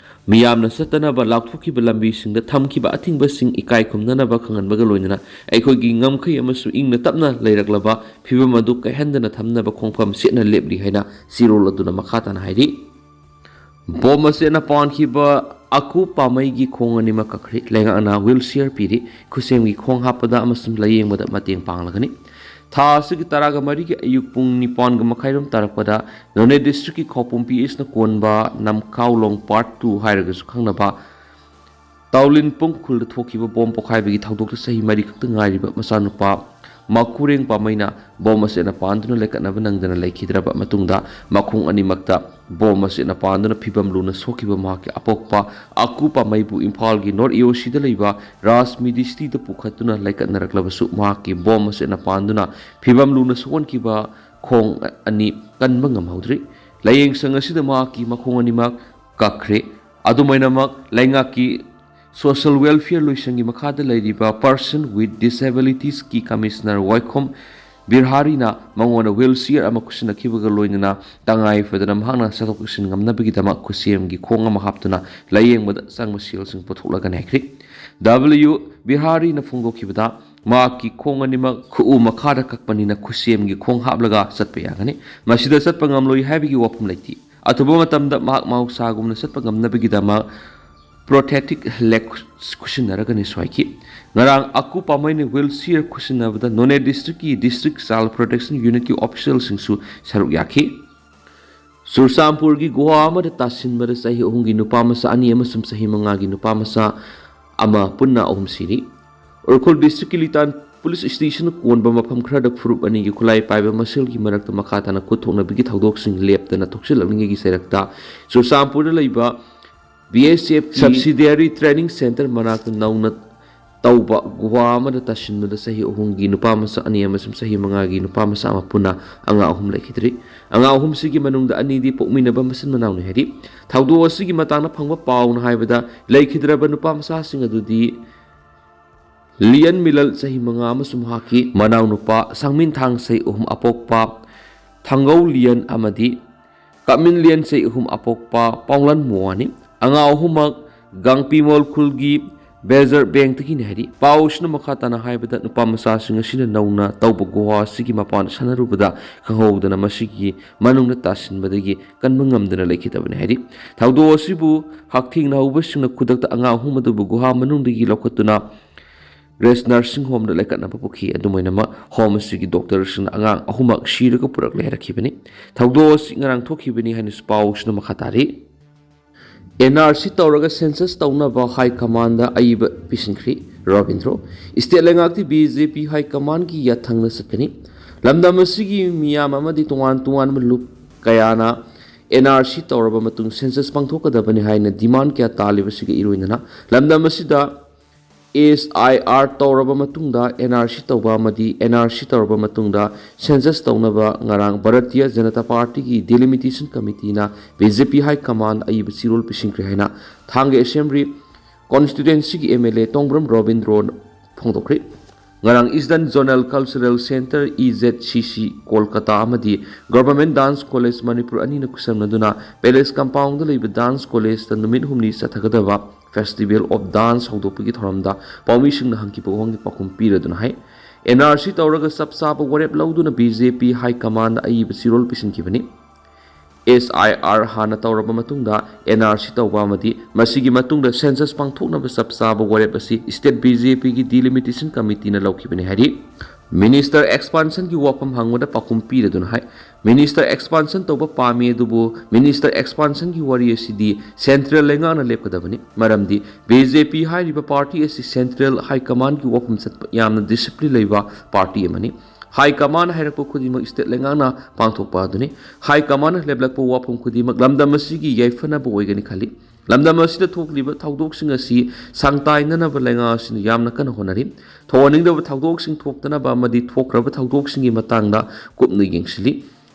ꯃꯤꯌꯥꯝꯅ ꯆꯠꯇꯅꯕ ꯂꯥꯎꯊꯣꯛꯈꯤꯕ ꯂꯝꯕꯤꯁꯤꯡꯗ ꯊꯝꯈꯤꯕ ꯑꯊꯤꯡꯕꯁꯤꯡ ꯏꯀꯥꯏ ꯈꯨꯝꯅꯅꯕ ꯈꯪꯍꯟꯕꯒ ꯂꯣꯏꯅꯅ ꯑꯩꯈꯣꯏꯒꯤ ꯉꯝꯈꯩ ꯑꯃꯁꯨꯡ ꯏꯪꯅ ꯇꯞꯅ ꯂꯩꯔꯛꯂꯕ ꯐꯤꯕꯝ ꯑꯗꯨ ꯀꯥꯏꯍꯟꯗꯅ ꯊꯝꯅꯕ ꯈꯣꯡꯐꯝ ꯆꯦꯠꯅ ꯂꯦꯞꯂꯤ ꯍꯥꯏꯅ ꯆꯦꯔꯣꯜ ꯑꯗꯨꯅ ꯃꯈꯥ ꯇꯥꯅ ꯍꯥꯏꯔꯤ꯫ ꯕꯣꯝ ꯑꯁꯤꯅ ꯄꯥꯟꯈꯤꯕ ꯑꯀꯨ ꯄꯥꯃꯩꯒꯤ ꯈꯣꯡ ꯑꯅꯤꯃꯛ ꯀꯛꯈ꯭ꯔꯦ꯫ ꯂꯩꯉꯥꯛꯅ wheelchair ꯄꯤꯔꯤ꯫ ꯈꯨꯠꯁꯦꯝꯒꯤ ꯈꯣꯡ ꯍꯥꯞꯄꯗ ꯑꯃꯁꯨꯡ ꯂꯥꯌꯦꯡꯕꯗ ꯃꯇꯦꯡ ꯄꯥꯡꯂꯒꯅꯤ꯫ ꯊꯥ ꯑꯁꯤꯒꯤ ꯇꯔꯥꯒ ꯃꯔꯤꯒꯤ ꯑꯌꯨꯛ ꯄꯨꯡ ꯅꯤꯄꯥꯟꯒ ꯃꯈꯥꯏꯔꯣꯝ ꯇꯥꯔꯛꯄꯗ ꯅꯣꯅꯦ districtꯀꯤ ꯈꯥꯎꯄꯨꯝ P Hꯅ ꯀꯣꯟꯕ ꯅꯝꯈꯥꯎꯂꯣꯡ Part Two ꯍꯥꯏꯔꯒꯁꯨ ꯈꯪꯅꯕ ꯇꯥꯎꯂꯤꯟꯄꯨꯡ ꯈꯨꯜꯗ ꯊꯣꯛꯈꯤꯕ ꯕꯣꯝ ꯄꯣꯈꯥꯏꯕꯒꯤ ꯊꯧꯗꯣꯛꯇ ꯆꯍꯤ ꯃꯔꯤ ꯈꯛꯇ ꯉꯥꯏꯔꯤꯕ ꯃꯆꯥꯅꯨꯄꯥ ꯃꯥꯀꯨꯔꯦꯡ ꯄꯥꯃꯩꯅ ꯕꯣꯝ ꯑꯁꯤꯅ ꯄꯥꯟꯗꯨꯅ ꯂꯩꯀꯠꯅꯕ ꯅꯪꯗꯅ ꯂꯩꯈꯤꯗ꯭ꯔꯕ ꯃꯇꯨꯡꯗ ꯃꯈꯣꯡ ꯑꯅꯤꯃꯛꯇ ꯕꯣꯝ ꯑꯁꯤꯅ ꯄꯥꯟꯗꯨꯅ ꯐꯤꯕꯝ ꯂꯨꯅ ꯁꯣꯛꯈꯤꯕ ꯃꯍꯥꯛꯀꯤ ꯑꯄꯣꯛꯄ ꯑꯀꯨ ꯄꯥꯃꯩꯕꯨ ꯏꯝꯐꯥꯜꯒꯤ North AOCꯗ ꯂꯩꯕ ꯔꯥꯖ ꯃꯤꯗꯤꯁꯇꯤꯗ ꯄꯨꯈꯠꯇꯨꯅ ꯂꯩꯀꯠꯅꯔꯛꯂꯕꯁꯨ ꯃꯍꯥꯛꯀꯤ ꯕꯣꯝ ꯑꯁꯤꯅ ꯄꯥꯟꯗꯨꯅ ꯐꯤꯕꯝ ꯂꯨꯅ ꯁꯣꯛꯍꯟꯈꯤꯕ ꯈꯣꯡ ꯑꯅꯤ ꯀꯟꯕ ꯉꯝꯍꯧꯗ꯭ꯔꯤ꯫ ꯂꯥꯌꯦꯡꯁꯪ ꯑꯁꯤꯗ ꯃꯍꯥꯛꯀꯤ ꯃꯈꯣꯡ ꯑꯅꯤꯃꯛ ꯀꯛꯈ꯭ꯔꯦ꯫ ꯑꯗꯨꯃꯥꯏꯅꯃꯛ ꯂꯩꯉꯥꯛꯀꯤ Social Welfare ꯂꯣꯏꯁꯪꯒꯤ ꯃꯈꯥꯗ ꯂꯩꯔꯤꯕ Person with Disabilitiesꯀꯤ Commissioner ꯋꯥꯏꯈꯣꯝ ꯕꯤꯔꯍꯥꯔꯤꯅ ꯃꯉꯣꯟꯗ wheelchair ꯑꯃ ꯈꯨꯠꯁꯤꯟꯅꯈꯤꯕꯒ ꯂꯣꯏꯅꯅ ꯇꯉꯥꯏ ꯐꯗꯅ ꯃꯍꯥꯛꯅ ꯆꯠꯊꯣꯛ ꯆꯠꯁꯤꯟ ꯉꯝꯅꯕꯒꯤꯗꯃꯛ ꯈꯨꯠꯁꯦꯝꯒꯤ ꯈꯣꯡ ꯑꯃ ꯍꯥꯞꯇꯨꯅ ꯂꯥꯌꯦꯡꯕꯗ ꯆꯪꯕ ꯁꯦꯜꯁꯤꯡ ꯄꯨꯊꯣꯛꯂꯒꯅꯤ ꯍꯥꯏꯈ꯭ꯔꯤ꯫ W ꯕꯤꯍꯥꯔꯤꯅ ꯐꯣꯡꯗꯣꯛꯈꯤꯕꯗ, ꯃꯍꯥꯛꯀꯤ ꯈꯣꯡ ꯑꯅꯤꯃꯛ ꯈꯨꯎ ꯃꯈꯥꯗ ꯀꯛꯄꯅꯤꯅ ꯈꯨꯠꯁꯦꯝꯒꯤ ꯈꯣꯡ ꯍꯥꯞꯂꯒ ꯆꯠꯄ ꯌꯥꯒꯅꯤ꯫ ꯃꯁꯤꯗ ꯆꯠꯄ ꯉꯝꯂꯣꯏ ꯍꯥꯏꯕꯒꯤ ꯋꯥꯐꯝ ꯂꯩꯇꯦ꯫ ꯑꯊꯨꯕ ꯃꯇꯝꯗ ꯃꯍꯥꯛ ꯃꯍꯧꯁꯥꯒꯨꯝꯅ ꯆꯠꯄ ꯉꯝꯅꯕꯒꯤꯗꯃꯛ prosthetic leg ꯈꯨꯠꯁꯤꯟꯅꯔꯒꯅꯤ ꯁ꯭ꯋꯥꯏꯈꯤ꯫ ꯉꯔꯥꯡ ꯑꯀꯨ ꯄꯥꯃꯩꯅ wheelchair ꯈꯨꯠꯁꯤꯟꯅꯕꯗ ꯅꯣꯅꯦ districtꯀꯤ District Child Protection Unitꯀꯤ officialꯁꯤꯡꯁꯨ ꯁꯔꯨꯛ ꯌꯥꯈꯤ꯫ ꯆꯨꯔꯆꯥꯟꯄꯨꯔꯒꯤ ꯒꯨꯍꯥ ꯑꯃꯗ ꯇꯥꯁꯤꯟꯕꯗ ꯆꯍꯤ ꯑꯍꯨꯝꯒꯤ ꯅꯨꯄꯥ ꯃꯆꯥ ꯑꯅꯤ ꯑꯃꯁꯨꯡ ꯆꯍꯤ ꯃꯉꯥꯒꯤ ꯅꯨꯄꯥ ꯃꯆꯥ ꯑꯃ ꯄꯨꯟꯅ ꯑꯍꯨꯝ ꯁꯤꯔꯤ꯫ ꯎꯈ꯭ꯔꯨꯜ districtꯀꯤ ꯂꯤꯇꯥꯟ police stationꯅ ꯀꯣꯟꯕ ꯃꯐꯝ ꯈꯔꯗ ꯐꯨꯔꯨꯞ ꯑꯅꯤꯒꯤ ꯈꯨꯠꯂꯥꯏ ꯄꯥꯏꯕ ꯃꯁꯦꯜꯒꯤ ꯃꯔꯛꯇ ꯃꯈꯥ ꯇꯥꯅ ꯈꯨꯠ ꯊꯣꯛꯅꯕꯒꯤ ꯊꯧꯗꯣꯛꯁꯤꯡ ꯂꯦꯞꯇꯅ ꯊꯣꯛꯆꯤꯜꯂꯛꯂꯤꯉꯩꯒꯤ ꯆꯩꯔꯛꯇ ꯆꯨꯔꯆꯥꯟꯄꯨꯔꯗ ꯂꯩꯕ BSFꯀꯤ subsidiary training centre ꯃꯅꯥꯛꯇ ꯅꯧꯅ ꯇꯧꯕ ꯒꯨꯍꯥ ꯑꯃꯗ ꯇꯥꯁꯤꯟꯕꯗ ꯆꯍꯤ ꯑꯍꯨꯝꯒꯤ ꯅꯨꯄꯥ ꯃꯆꯥ ꯑꯅꯤ ꯑꯃꯁꯨꯡ ꯆꯍꯤ ꯃꯉꯥꯒꯤ ꯅꯨꯄꯥ ꯃꯆꯥ ꯑꯃ ꯄꯨꯟꯅ ꯑꯉꯥꯡ ꯑꯍꯨꯝ ꯂꯩꯈꯤꯗ꯭ꯔꯤ꯫ ꯑꯉꯥꯡ ꯑꯍꯨꯝꯁꯤꯒꯤ ꯃꯅꯨꯡꯗ ꯑꯅꯤꯗꯤ ꯄꯣꯛꯃꯤꯟꯅꯕ ꯃꯆꯤꯟ ꯃꯅꯥꯎꯅꯤ ꯍꯥꯏꯔꯤ꯫ ꯊꯧꯗꯣꯛ ꯑꯁꯤꯒꯤ ꯃꯇꯥꯡꯗ ꯐꯪꯕ ꯄꯥꯎꯅ ꯍꯥꯏꯕꯗ, ꯂꯩꯈꯤꯗ꯭ꯔꯕ ꯅꯨꯄꯥ ꯃꯆꯥꯁꯤꯡ ꯑꯗꯨꯗꯤ ꯂꯤꯌꯟ ꯃꯤꯂꯜ ꯆꯍꯤ ꯃꯉꯥ ꯑꯃꯁꯨꯡ ꯃꯍꯥꯛꯀꯤ ꯃꯅꯥꯎꯅꯨꯄꯥ ꯁꯥꯡꯃꯤꯟ ꯊꯥꯡꯁꯩ ꯑꯍꯨꯝ ꯑꯄꯣꯛꯄ ꯊꯥꯡꯒꯧ ꯂꯤꯌꯟ ꯑꯃꯗꯤ ꯀꯥꯃꯤꯟ ꯂꯤꯌꯟ ꯆꯍꯤ ꯑꯍꯨꯝ ꯑꯄꯣꯛꯄ ꯄꯥꯎꯂꯟ ꯃꯣꯋꯥꯅꯤ꯫ ꯑꯉꯥꯡ ꯑꯍꯨꯝꯃꯛ ꯒꯥꯡꯄꯤꯃꯣꯜ ꯈꯨꯜꯒꯤ ꯕꯦꯖꯔ ꯕꯦꯡꯛꯇꯒꯤꯅꯤ ꯍꯥꯏꯔꯤ꯫ ꯄꯥꯎ ꯑꯁꯤꯅ ꯃꯈꯥ ꯇꯥꯅ ꯍꯥꯏꯕꯗ, ꯅꯨꯄꯥ ꯃꯆꯥꯁꯤꯡ ꯑꯁꯤꯅ ꯅꯧꯅ ꯇꯧꯕ ꯒꯨꯍꯥ ꯑꯁꯤꯒꯤ ꯃꯄꯥꯟꯗ ꯁꯥꯟꯅꯔꯨꯕꯗ ꯈꯪꯍꯧꯗꯅ ꯃꯁꯤꯒꯤ ꯃꯅꯨꯡꯗ ꯇꯥꯁꯤꯟꯕꯗꯒꯤ ꯀꯟꯕ ꯉꯝꯗꯅ ꯂꯩꯈꯤꯗꯕꯅꯤ ꯍꯥꯏꯔꯤ꯫ ꯊꯧꯗꯣꯛ ꯑꯁꯤꯕꯨ ꯍꯛꯊꯦꯡꯅꯍꯧꯕꯁꯤꯡꯅ ꯈꯨꯗꯛꯇ ꯑꯉꯥꯡ ꯑꯍꯨꯝ ꯑꯗꯨꯕꯨ ꯒꯨꯍꯥ ꯃꯅꯨꯡꯗꯒꯤ ꯂꯧꯈꯠꯇꯨꯅ ꯔꯦꯁ ꯅꯔꯁꯤꯡ ꯍꯣꯝꯗ ꯂꯩꯈꯠꯅꯕ ꯄꯨꯈꯤ꯫ ꯑꯗꯨꯝ ꯑꯣꯏꯅꯃꯛ, ꯍꯣꯝ ꯑꯁꯤꯒꯤ ꯗꯣꯛꯇꯔꯁꯤꯡꯅ ꯑꯉꯥꯡ ꯑꯍꯨꯝꯃꯛ ꯁꯤꯔꯒ ꯄꯨꯔꯛꯂꯦ ꯍꯥꯏꯔꯛꯈꯤꯕꯅꯤ꯫ ꯊꯧꯗꯣꯛ ꯑꯁꯤ ꯉꯔꯥꯡ ꯊꯣꯛꯈꯤꯕꯅꯤ ꯍꯥꯏꯅꯁꯨ ꯄꯥꯎꯁꯤꯅ ꯃꯈꯥ ꯇꯥꯔꯤ꯫ ꯑꯦꯟ ꯑꯥꯔ ꯁꯤ ꯇꯧꯔꯒ ꯁꯦꯟꯁꯁ ꯇꯧꯅꯕ ꯍꯥꯏ ꯀꯃꯥꯟꯗ ꯑꯏꯕ ꯄꯤꯁꯤꯟꯈ꯭ꯔꯤ꯫ ꯔꯣꯕꯤꯟꯗ꯭ꯔꯣ, ꯏꯁꯇꯦꯠ ꯂꯩꯉꯥꯛꯇꯤ ꯕꯤ ꯖꯦ ꯄꯤ ꯍꯥꯏ ꯀꯃꯥꯟꯒꯤ ꯌꯥꯊꯪꯗ ꯆꯠꯀꯅꯤ꯫ ꯂꯝꯗꯝ ꯑꯁꯤꯒꯤ ꯃꯤꯌꯥꯝ ꯑꯃꯗꯤ ꯇꯣꯉꯥꯟ ꯇꯣꯉꯥꯟꯕ ꯂꯨꯞ ꯀꯌꯥꯅ ꯑꯦꯟ ꯑꯥꯔ ꯁꯤ ꯇꯧꯔꯕ ꯃꯇꯨꯡ ꯁꯦꯟꯁꯁ ꯄꯥꯡꯊꯣꯛꯀꯗꯕꯅꯤ ꯍꯥꯏꯅ ꯗꯤꯃꯥꯟ ꯀꯌꯥ ꯇꯥꯜꯂꯤꯕꯁꯤꯒ ꯏꯔꯣꯏꯅꯅ ꯂꯝꯗꯝ ꯑꯁꯤꯗ ꯑꯦꯁ ꯑꯥꯏ ꯑꯥꯔ ꯇꯧꯔꯕ ꯃꯇꯨꯡꯗ ꯑꯦꯟ ꯑꯥꯔ ꯁꯤ ꯇꯧꯕ ꯑꯃꯗꯤ ꯑꯦꯟ ꯑꯥꯔ ꯁꯤ ꯇꯧꯔꯕ ꯃꯇꯨꯡꯗ ꯁꯦꯟꯁꯁ ꯇꯧꯅꯕ ꯉꯔꯥꯡ ꯚꯥꯔꯇꯤꯌ ꯖꯅꯇꯥ ꯄꯥꯔꯇꯤꯒꯤ ꯗꯤꯂꯤꯃꯤꯇꯦꯁꯟ ꯀꯃꯤꯇꯤꯅ ꯕꯤ ꯖꯦ ꯄꯤ ꯍꯥꯏ ꯀꯃꯥꯟꯗ ꯑꯏꯕ ꯆꯦꯔꯣꯜ ꯄꯤꯁꯤꯟꯈ꯭ꯔꯦ ꯍꯥꯏꯅ ꯊꯥꯡꯒ ꯑꯦꯁꯦꯝꯕ꯭ꯂꯤ ꯀꯣꯟꯁꯇꯤꯇ꯭ꯋꯦꯟꯁꯤꯒꯤ ꯑꯦꯝ ꯑꯦꯜ ꯑꯦ ꯇꯣꯡꯕ꯭ꯔꯝ ꯔꯣꯕꯤꯟꯗ꯭ꯔꯣꯅ ꯐꯣꯡꯗꯣꯛꯈ꯭ꯔꯤ꯫ ꯉꯔꯥꯡ eastern zonal cultural centre, E Z ꯁꯤ ꯁꯤ, ꯀꯣꯜꯀꯇꯥ ꯑꯃꯗꯤ ꯒꯚꯔꯟꯃꯦꯟꯠ ꯗꯥꯟꯁ ꯀꯣꯂꯦꯖ ꯃꯅꯤꯄꯨꯔ ꯑꯅꯤꯅ ꯈꯨꯠꯁꯝꯅꯗꯨꯅ ꯄꯦꯂꯦꯁ ꯀꯝꯄꯥꯎꯟꯗ ꯂꯩꯕ ꯗꯥꯟꯁ ꯀꯣꯂꯦꯖꯇ ꯅꯨꯃꯤꯠ ꯍꯨꯝꯅꯤ ꯆꯠꯊꯒꯗꯕ ꯐꯦꯁꯇꯤꯚꯦꯜ ꯑꯣꯐ ꯗꯥꯟꯁ ꯍꯧꯗꯣꯛꯄꯒꯤ ꯊꯧꯔꯝꯗ ꯄꯥꯎꯃꯤꯁꯤꯡꯅ ꯍꯪꯈꯤꯕ ꯋꯥꯍꯪꯒꯤ ꯄꯥꯎꯈꯨꯝ ꯄꯤꯔꯗꯨꯅ ꯍꯥꯏ, ꯑꯦꯟ ꯑꯥꯔ ꯁꯤ ꯇꯧꯔꯒ ꯆꯞ ꯆꯥꯕ ꯋꯥꯔꯦꯞ ꯂꯧꯗꯨꯅ ꯕꯤ ꯖꯦ ꯄꯤ ꯍꯥꯏ ꯀꯃꯥꯟꯗ ꯑꯏꯕ ꯆꯦꯔꯣꯜ ꯄꯤꯁꯤꯟꯈꯤꯕꯅꯤ꯫ ꯑꯦꯁ ꯑꯥꯏ ꯑꯥꯔ ꯍꯥꯟꯅ ꯇꯧꯔꯕ ꯃꯇꯨꯡꯗ ꯑꯦꯟ ꯑꯥꯔ ꯁꯤ ꯇꯧꯕ ꯑꯃꯗꯤ ꯃꯁꯤꯒꯤ ꯃꯇꯨꯡꯗ ꯁꯦꯟꯁꯁ ꯄꯥꯡꯊꯣꯛꯅꯕ ꯆꯞ ꯆꯥꯕ ꯋꯥꯔꯦꯞ ꯑꯁꯤ ꯏꯁꯇꯦꯠ ꯕꯤ ꯖꯦ ꯄꯤꯒꯤ ꯗꯤꯂꯤꯃꯤꯇꯦꯁꯟ ꯀꯃꯤꯇꯤꯅ ꯂꯧꯈꯤꯕꯅꯤ ꯍꯥꯏꯔꯤ꯫ ꯃꯤꯅꯤꯁꯇꯔ ꯑꯦꯛꯁꯄꯥꯟꯁꯟꯒꯤ ꯋꯥꯐꯝ ꯍꯪꯕꯗ ꯄꯥꯎꯈꯨꯝ ꯄꯤꯔꯗꯨꯅ ꯍꯥꯏ, ꯃꯤꯅꯤꯁꯇꯔ ꯑꯦꯛꯁꯄꯥꯟꯁꯟ ꯇꯧꯕ ꯄꯥꯝꯃꯤ, ꯑꯗꯨꯕꯨ ꯃꯤꯅꯤꯁꯇꯔ ꯑꯦꯛꯁꯄꯥꯟꯁꯟꯒꯤ ꯋꯥꯔꯤ ꯑꯁꯤꯗꯤ ꯁꯦꯟꯇ꯭ꯔꯦꯜ ꯂꯩꯉꯥꯛꯅ ꯂꯦꯞꯀꯗꯕꯅꯤ꯫ ꯃꯔꯝꯗꯤ ꯕꯤ ꯖꯦ ꯄꯤ ꯍꯥꯏꯔꯤꯕ ꯄꯥꯔꯇꯤ ꯑꯁꯤ ꯁꯦꯟꯇ꯭ꯔꯦꯜ ꯍꯥꯏ ꯀꯃꯥꯟꯒꯤ ꯋꯥꯐꯝ ꯆꯠꯄ ꯌꯥꯝꯅ ꯗꯤꯁꯤꯄ꯭ꯂꯤꯟ ꯂꯩꯕ ꯄꯥꯔꯇꯤ ꯑꯃꯅꯤ꯫ ꯍꯥꯏ ꯀꯃꯥꯟ ꯍꯥꯏꯔꯛꯄ ꯈꯨꯗꯤꯡꯃꯛ ꯏꯁꯇꯦꯠ ꯂꯩꯉꯥꯛꯅ ꯄꯥꯡꯊꯣꯛꯄ ꯑꯗꯨꯅꯤ꯫ ꯍꯥꯏ ꯀꯃꯥꯟꯅ ꯂꯦꯞꯂꯛꯄ ꯋꯥꯐꯝ ꯈꯨꯗꯤꯡꯃꯛ ꯂꯝꯗꯝ ꯑꯁꯤꯒꯤ ꯌꯥꯏꯐꯅꯕ ꯑꯣꯏꯒꯅꯤ ꯈꯜꯂꯤ꯫ ꯂꯝꯗꯝ ꯑꯁꯤꯗ ꯊꯣꯛꯂꯤꯕ ꯊꯧꯗꯣꯛꯁꯤꯡ ꯑꯁꯤ ꯁꯥꯡꯇꯥꯏꯅꯅꯕ ꯂꯩꯉꯥꯛ ꯑꯁꯤꯅ ꯌꯥꯝꯅ ꯀꯟꯅ ꯍꯣꯠꯅꯔꯤ꯫ ꯊꯣꯛꯍꯟꯅꯤꯡꯗꯕ ꯊꯧꯗꯣꯛꯁꯤꯡ ꯊꯣꯛꯇꯅꯕ ꯑꯃꯗꯤ ꯊꯣꯛꯈ꯭ꯔꯕ ꯊꯧꯗꯣꯛꯁꯤꯡꯒꯤ ꯃꯇꯥꯡꯗ ꯀꯨꯞꯅ ꯌꯦꯡꯁꯤꯜꯂꯤ꯫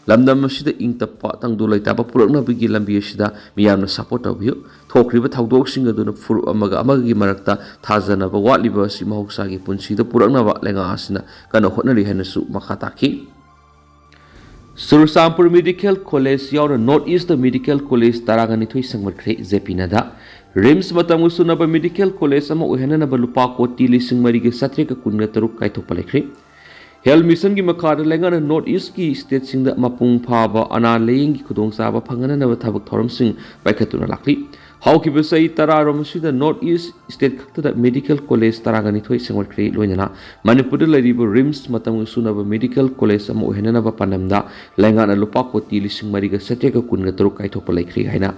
ꯂꯝꯗꯝ ꯑꯁꯤꯗ ꯏꯪ ꯇꯞꯄ, ꯇꯪꯗꯨ ꯂꯩꯇꯥꯕ ꯄꯨꯔꯛꯅꯕꯒꯤ ꯂꯝꯕꯤ ꯑꯁꯤꯗ ꯃꯤꯌꯥꯝꯅ ꯁꯄꯣꯔꯠ ꯇꯧꯕꯤꯌꯨ꯫ ꯊꯣꯛꯈ꯭ꯔꯤꯕ ꯊꯧꯗꯣꯛꯁꯤꯡ ꯑꯗꯨꯅ ꯐꯨꯔꯨꯞ ꯑꯃꯒ ꯑꯃꯒꯒꯤ ꯃꯔꯛꯇ ꯊꯥꯖꯅꯕ ꯋꯥꯠꯂꯤꯕ ꯑꯁꯤ ꯃꯍꯧꯁꯥꯒꯤ ꯄꯨꯟꯁꯤꯗ ꯄꯨꯔꯛꯅꯕ ꯂꯩꯉꯥꯛ ꯑꯁꯤꯅ ꯀꯟꯅ ꯍꯣꯠꯅꯔꯤ ꯍꯥꯏꯅꯁꯨ ꯃꯈꯥ ꯇꯥꯈꯤ꯫ ꯆꯨꯔꯆꯥꯟꯄꯨꯔ ꯃꯦꯗꯤꯀꯦꯜ ꯀꯣꯂꯦꯖ ꯌꯥꯎꯅ ꯅꯣꯔꯠ ꯏꯁꯇ ꯃꯦꯗꯤꯀꯦꯜ ꯀꯣꯂꯦꯖ ꯇꯔꯥꯒ ꯅꯤꯊꯣꯏ ꯁꯦꯝꯒꯠꯈ꯭ꯔꯦ, ꯖꯦ ꯄꯤ ꯅꯗꯥ꯫ ꯔꯤꯝꯁ ꯃꯇꯝꯒ ꯆꯨꯅꯕ ꯃꯦꯗꯤꯀꯦꯜ ꯀꯣꯂꯦꯖ ꯑꯃ ꯑꯣꯏꯍꯟꯅꯅꯕ ꯂꯨꯄꯥ ꯀꯣꯇꯤ ꯂꯤꯁꯤꯡ ꯃꯔꯤꯒ ꯆꯥꯇ꯭ꯔꯦꯠꯀ ꯀꯨꯟꯒ ꯇꯔꯨꯛ ꯀꯥꯏꯊꯣꯛꯄ ꯂꯩꯈ꯭ꯔꯦ꯫ ꯍꯦꯜꯊ ꯃꯤꯁꯟꯒꯤ ꯃꯈꯥꯗ ꯂꯩꯉꯥꯛꯅ ꯅꯣꯔꯠ ꯏꯁꯀꯤ ꯁ꯭ꯇꯦꯠꯁꯤꯡꯗ ꯃꯄꯨꯡ ꯐꯥꯕ ꯑꯅꯥ ꯂꯥꯌꯦꯡꯒꯤ ꯈꯨꯗꯣꯡꯆꯥꯕ ꯐꯪꯍꯟꯅꯅꯕ ꯊꯕꯛ ꯊꯧꯔꯝꯁꯤꯡ ꯄꯥꯏꯈꯠꯇꯨꯅ ꯂꯥꯛꯂꯤ꯫ ꯍꯧꯈꯤꯕ ꯆꯍꯤ ꯇꯔꯥꯔꯣꯝ ꯑꯁꯤꯗ ꯅꯣꯔꯠ ꯏꯁ ꯁ꯭ꯇꯦꯠ ꯈꯛꯇꯗ ꯃꯦꯗꯤꯀꯦꯜ ꯀꯣꯂꯦꯖ ꯇꯔꯥꯒ ꯅꯤꯊꯣꯏ ꯁꯦꯝꯒꯠꯈ꯭ꯔꯦ, ꯂꯣꯏꯅꯅ ꯃꯅꯤꯄꯨꯔꯗ ꯂꯩꯔꯤꯕ ꯔꯤꯝꯁ ꯃꯇꯝꯒ ꯆꯨꯅꯕ ꯃꯦꯗꯤꯀꯦꯜ ꯀꯣꯂꯦꯖ ꯑꯃ ꯑꯣꯏꯍꯟꯅꯅꯕ ꯄꯥꯟꯗꯝꯗ ꯂꯩꯉꯥꯛꯅ ꯂꯨꯄꯥ ꯀꯣꯇꯤ ꯂꯤꯁꯤꯡ ꯃꯔꯤꯒ ꯆꯥꯇ꯭ꯔꯦꯠꯀ ꯀꯨꯟꯒ ꯇꯔꯨꯛ ꯀꯥꯏꯊꯣꯛꯄ ꯂꯩꯈ꯭ꯔꯦ ꯍꯥꯏꯅ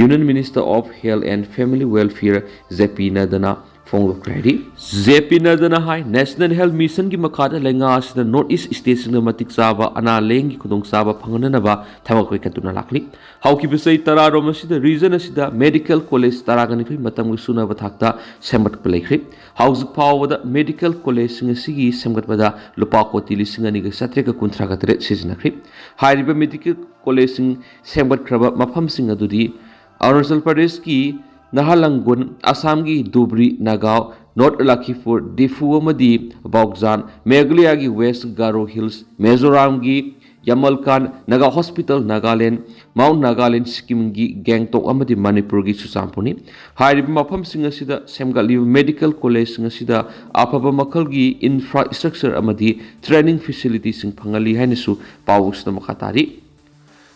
Union Minister of Health and Family Welfare, J P ꯅꯗꯥꯅ ꯐꯣꯡꯗꯣꯛꯈ꯭ꯔꯦ ꯍꯥꯏꯔꯤ꯫ ꯖꯦ ꯄꯤ ꯅꯗꯥꯅ ꯍꯥꯏ, ꯅꯦꯁꯅꯦꯜ ꯍꯦꯜꯊ ꯃꯤꯁꯟꯒꯤ ꯃꯈꯥꯗ ꯂꯩꯉꯥꯛ ꯑꯁꯤꯗ ꯅꯣꯔꯠ ꯏꯁ ꯁ꯭ꯇꯦꯠꯁꯤꯡꯗ ꯃꯇꯤꯛ ꯆꯥꯕ ꯑꯅꯥ ꯂꯥꯌꯦꯡꯒꯤ ꯈꯨꯗꯣꯡꯆꯥꯕ ꯐꯪꯍꯟꯅꯅꯕ ꯊꯕꯛ ꯄꯥꯏꯈꯠꯇꯨꯅ ꯂꯥꯛꯂꯤ꯫ ꯍꯧꯈꯤꯕ ꯆꯍꯤ ꯇꯔꯥꯔꯣꯝ ꯑꯁꯤꯗ ꯔꯤꯖꯟ ꯑꯁꯤꯗ ꯃꯦꯗꯤꯀꯦꯜ ꯀꯣꯂꯦꯖ ꯇꯔꯥꯒ ꯅꯤꯊꯣꯏ ꯃꯇꯝꯒ ꯆꯨꯅꯕ ꯊꯥꯛꯇ ꯁꯦꯝꯒꯠꯄ ꯂꯩꯈ꯭ꯔꯦ꯫ ꯍꯧꯖꯤꯛ ꯐꯥꯎꯕꯗ ꯃꯦꯗꯤꯀꯦꯜ ꯀꯣꯂꯦꯖꯁꯤꯡ ꯑꯁꯤꯒꯤ ꯁꯦꯝꯒꯠꯄꯗ ꯂꯨꯄꯥ ꯀꯣꯇꯤ ꯂꯤꯁꯤꯡ ꯑꯅꯤꯒ ꯆꯥꯇ꯭ꯔꯦꯠꯀ ꯀꯨꯟꯊ꯭ꯔꯥꯒ ꯇꯔꯦꯠ ꯁꯤꯖꯤꯟꯅꯈ꯭ꯔꯦ꯫ ꯍꯥꯏꯔꯤꯕ ꯃꯦꯗꯤꯀꯦꯜ ꯀꯣꯂꯦꯖꯁꯤꯡ ꯁꯦꯝꯒꯠꯈ꯭ꯔꯕ ꯃꯐꯝꯁꯤꯡ ꯑꯗꯨꯗꯤ ꯑꯔꯨꯅꯥꯆꯜ ꯄ꯭ꯔꯗꯦꯁꯀꯤ ꯅꯍꯥꯂꯪꯒꯨꯟ, ꯑꯁꯥꯝꯒꯤ ꯙꯨꯕ꯭ꯔꯤ, ꯅꯥꯒꯥꯎ, ꯅꯣꯔꯠ ꯂꯈꯤꯄꯨꯔ, ꯗꯤꯐꯨ ꯑꯃꯗꯤ ꯕꯧꯖꯥꯟ, ꯃꯦꯘꯥꯂꯌꯥꯒꯤ ꯋꯦꯁ ꯒꯥꯔꯣ ꯍꯤꯜꯁ, ꯃꯤꯖꯣꯔꯥꯝꯒꯤ ꯌꯥꯃꯜꯀꯥꯟ, ꯅꯥꯒꯥ ꯍꯣꯁꯄꯤꯇꯥꯜ ꯅꯥꯒꯥꯂꯦꯟ, ꯃꯥꯎꯟꯠ ꯅꯥꯒꯥꯂꯦꯟ ꯁꯤꯛꯀꯤꯝꯒꯤ ꯒꯦꯡꯇꯣꯛ ꯑꯃꯗꯤ ꯃꯅꯤꯄꯨꯔꯒꯤ ꯆꯨꯔꯆꯥꯟꯄꯨꯔꯅꯤ꯫ ꯍꯥꯏꯔꯤꯕ ꯃꯐꯝꯁꯤꯡ ꯑꯁꯤꯗ ꯁꯦꯝꯒꯠꯂꯤꯕ ꯃꯦꯗꯤꯀꯦꯜ ꯀꯣꯂꯦꯖꯁꯤꯡ ꯑꯁꯤꯗ ꯑꯐꯕ ꯃꯈꯜꯒꯤ ꯏꯟꯐ꯭ꯔꯥꯁ꯭ꯇ꯭ꯔꯛꯆꯔ ꯑꯃꯗꯤ ꯇ꯭ꯔꯦꯅꯤꯡ ꯐꯦꯁꯤꯂꯤꯇꯤꯁꯤꯡ ꯐꯪꯍꯜꯂꯤ ꯍꯥꯏꯅꯁꯨ ꯄꯥꯎ ꯑꯁꯤꯗ ꯃꯈꯥ ꯇꯥꯔꯤ꯫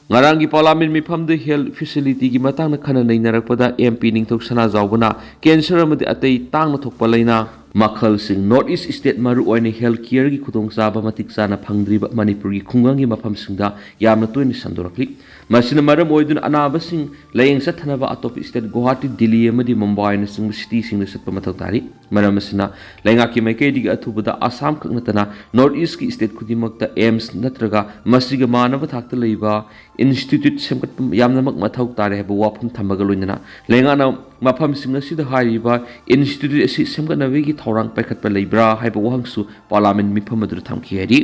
ꯉꯔꯥꯡꯒꯤ ꯄꯥꯔꯂꯤꯌꯥꯃꯦꯟ ꯃꯤꯐꯝꯗ ꯍꯦꯜꯊ ꯐꯦꯁꯤꯂꯤꯇꯤꯒꯤ ꯃꯇꯥꯡꯗ ꯈꯟꯅ ꯅꯩꯅꯔꯛꯄꯗ ꯑꯦꯝ ꯄꯤ ꯅꯤꯡꯊꯧ ꯁꯅꯥꯖꯥꯎꯕꯅ ꯀꯦꯟꯁꯔ ꯑꯃꯗꯤ ꯑꯇꯩ ꯇꯥꯡꯅ ꯊꯣꯛꯄ ꯂꯥꯏꯅꯥ ꯃꯈꯜꯁꯤꯡ ꯅꯣꯔꯠ ꯏꯁ ꯁ꯭ꯇꯦꯠ, ꯃꯔꯨꯑꯣꯏꯅ ꯍꯦꯜꯊ ꯀꯤꯌꯔꯒꯤ ꯈꯨꯗꯣꯡꯆꯥꯕ ꯃꯇꯤꯛ ꯆꯥꯅ ꯐꯪꯗ꯭ꯔꯤꯕ ꯃꯅꯤꯄꯨꯔꯒꯤ ꯈꯨꯡꯒꯪꯒꯤ ꯃꯐꯝꯁꯤꯡꯗ ꯌꯥꯝꯅ ꯇꯣꯏꯅ ꯁꯟꯗꯣꯔꯛꯂꯤ꯫ ꯃꯁꯤꯅ ꯃꯔꯝ ꯑꯣꯏꯗꯨꯅ ꯑꯅꯥꯕꯁꯤꯡ ꯂꯥꯌꯦꯡ ꯆꯠꯊꯅꯕ ꯑꯇꯣꯞꯄ ꯁ꯭ꯇꯦꯠ ꯒꯨꯋꯥꯍꯥꯇꯤ, ꯗꯤꯜꯂꯤ ꯑꯃꯗꯤ ꯃꯨꯝꯕꯥꯏꯅꯆꯤꯡꯕ ꯁꯤꯇꯤꯁꯤꯡꯗ ꯆꯠꯄ ꯃꯊꯧ ꯇꯥꯔꯤ꯫ ꯃꯔꯝ ꯑꯁꯤꯅ ꯂꯩꯉꯥꯛꯀꯤ ꯃꯥꯏꯀꯩꯗꯒꯤ ꯑꯊꯨꯕꯗ ꯑꯁꯥꯝ ꯈꯛ ꯅꯠꯇꯅ ꯅꯣꯔꯠ ꯏꯁꯀꯤ ꯁ꯭ꯇꯦꯠ ꯈꯨꯗꯤꯡꯃꯛꯇ ꯑꯦꯝꯁ ꯅꯠꯇ꯭ꯔꯒ ꯃꯁꯤꯒ ꯃꯥꯟꯅꯕ ꯊꯥꯛꯇ ꯂꯩꯕ ꯏꯟꯁꯇꯤꯇ꯭ꯌꯨꯠ ꯁꯦꯝꯒꯠꯄ ꯌꯥꯝꯅꯃꯛ ꯃꯊꯧ ꯇꯥꯔꯦ ꯍꯥꯏꯕ ꯋꯥꯐꯝ ꯊꯝꯕꯒ ꯂꯣꯏꯅꯅ ꯂꯩꯉꯥꯛꯅ ꯃꯐꯝꯁꯤꯡ ꯑꯁꯤꯗ ꯍꯥꯏꯔꯤꯕ ꯏꯟꯁꯇꯤꯇ꯭ꯌꯨꯠ ꯑꯁꯤ ꯁꯦꯝꯒꯠꯅꯕꯒꯤ ꯊꯧꯔꯥꯡ ꯄꯥꯏꯈꯠꯄ ꯂꯩꯕ꯭ꯔꯥ ꯍꯥꯏꯕ ꯋꯥꯍꯪꯁꯨ ꯄꯥꯔꯂꯥꯃꯦꯟ ꯃꯤꯐꯝ ꯑꯗꯨꯗ ꯊꯝꯈꯤ ꯍꯥꯏꯔꯤ꯫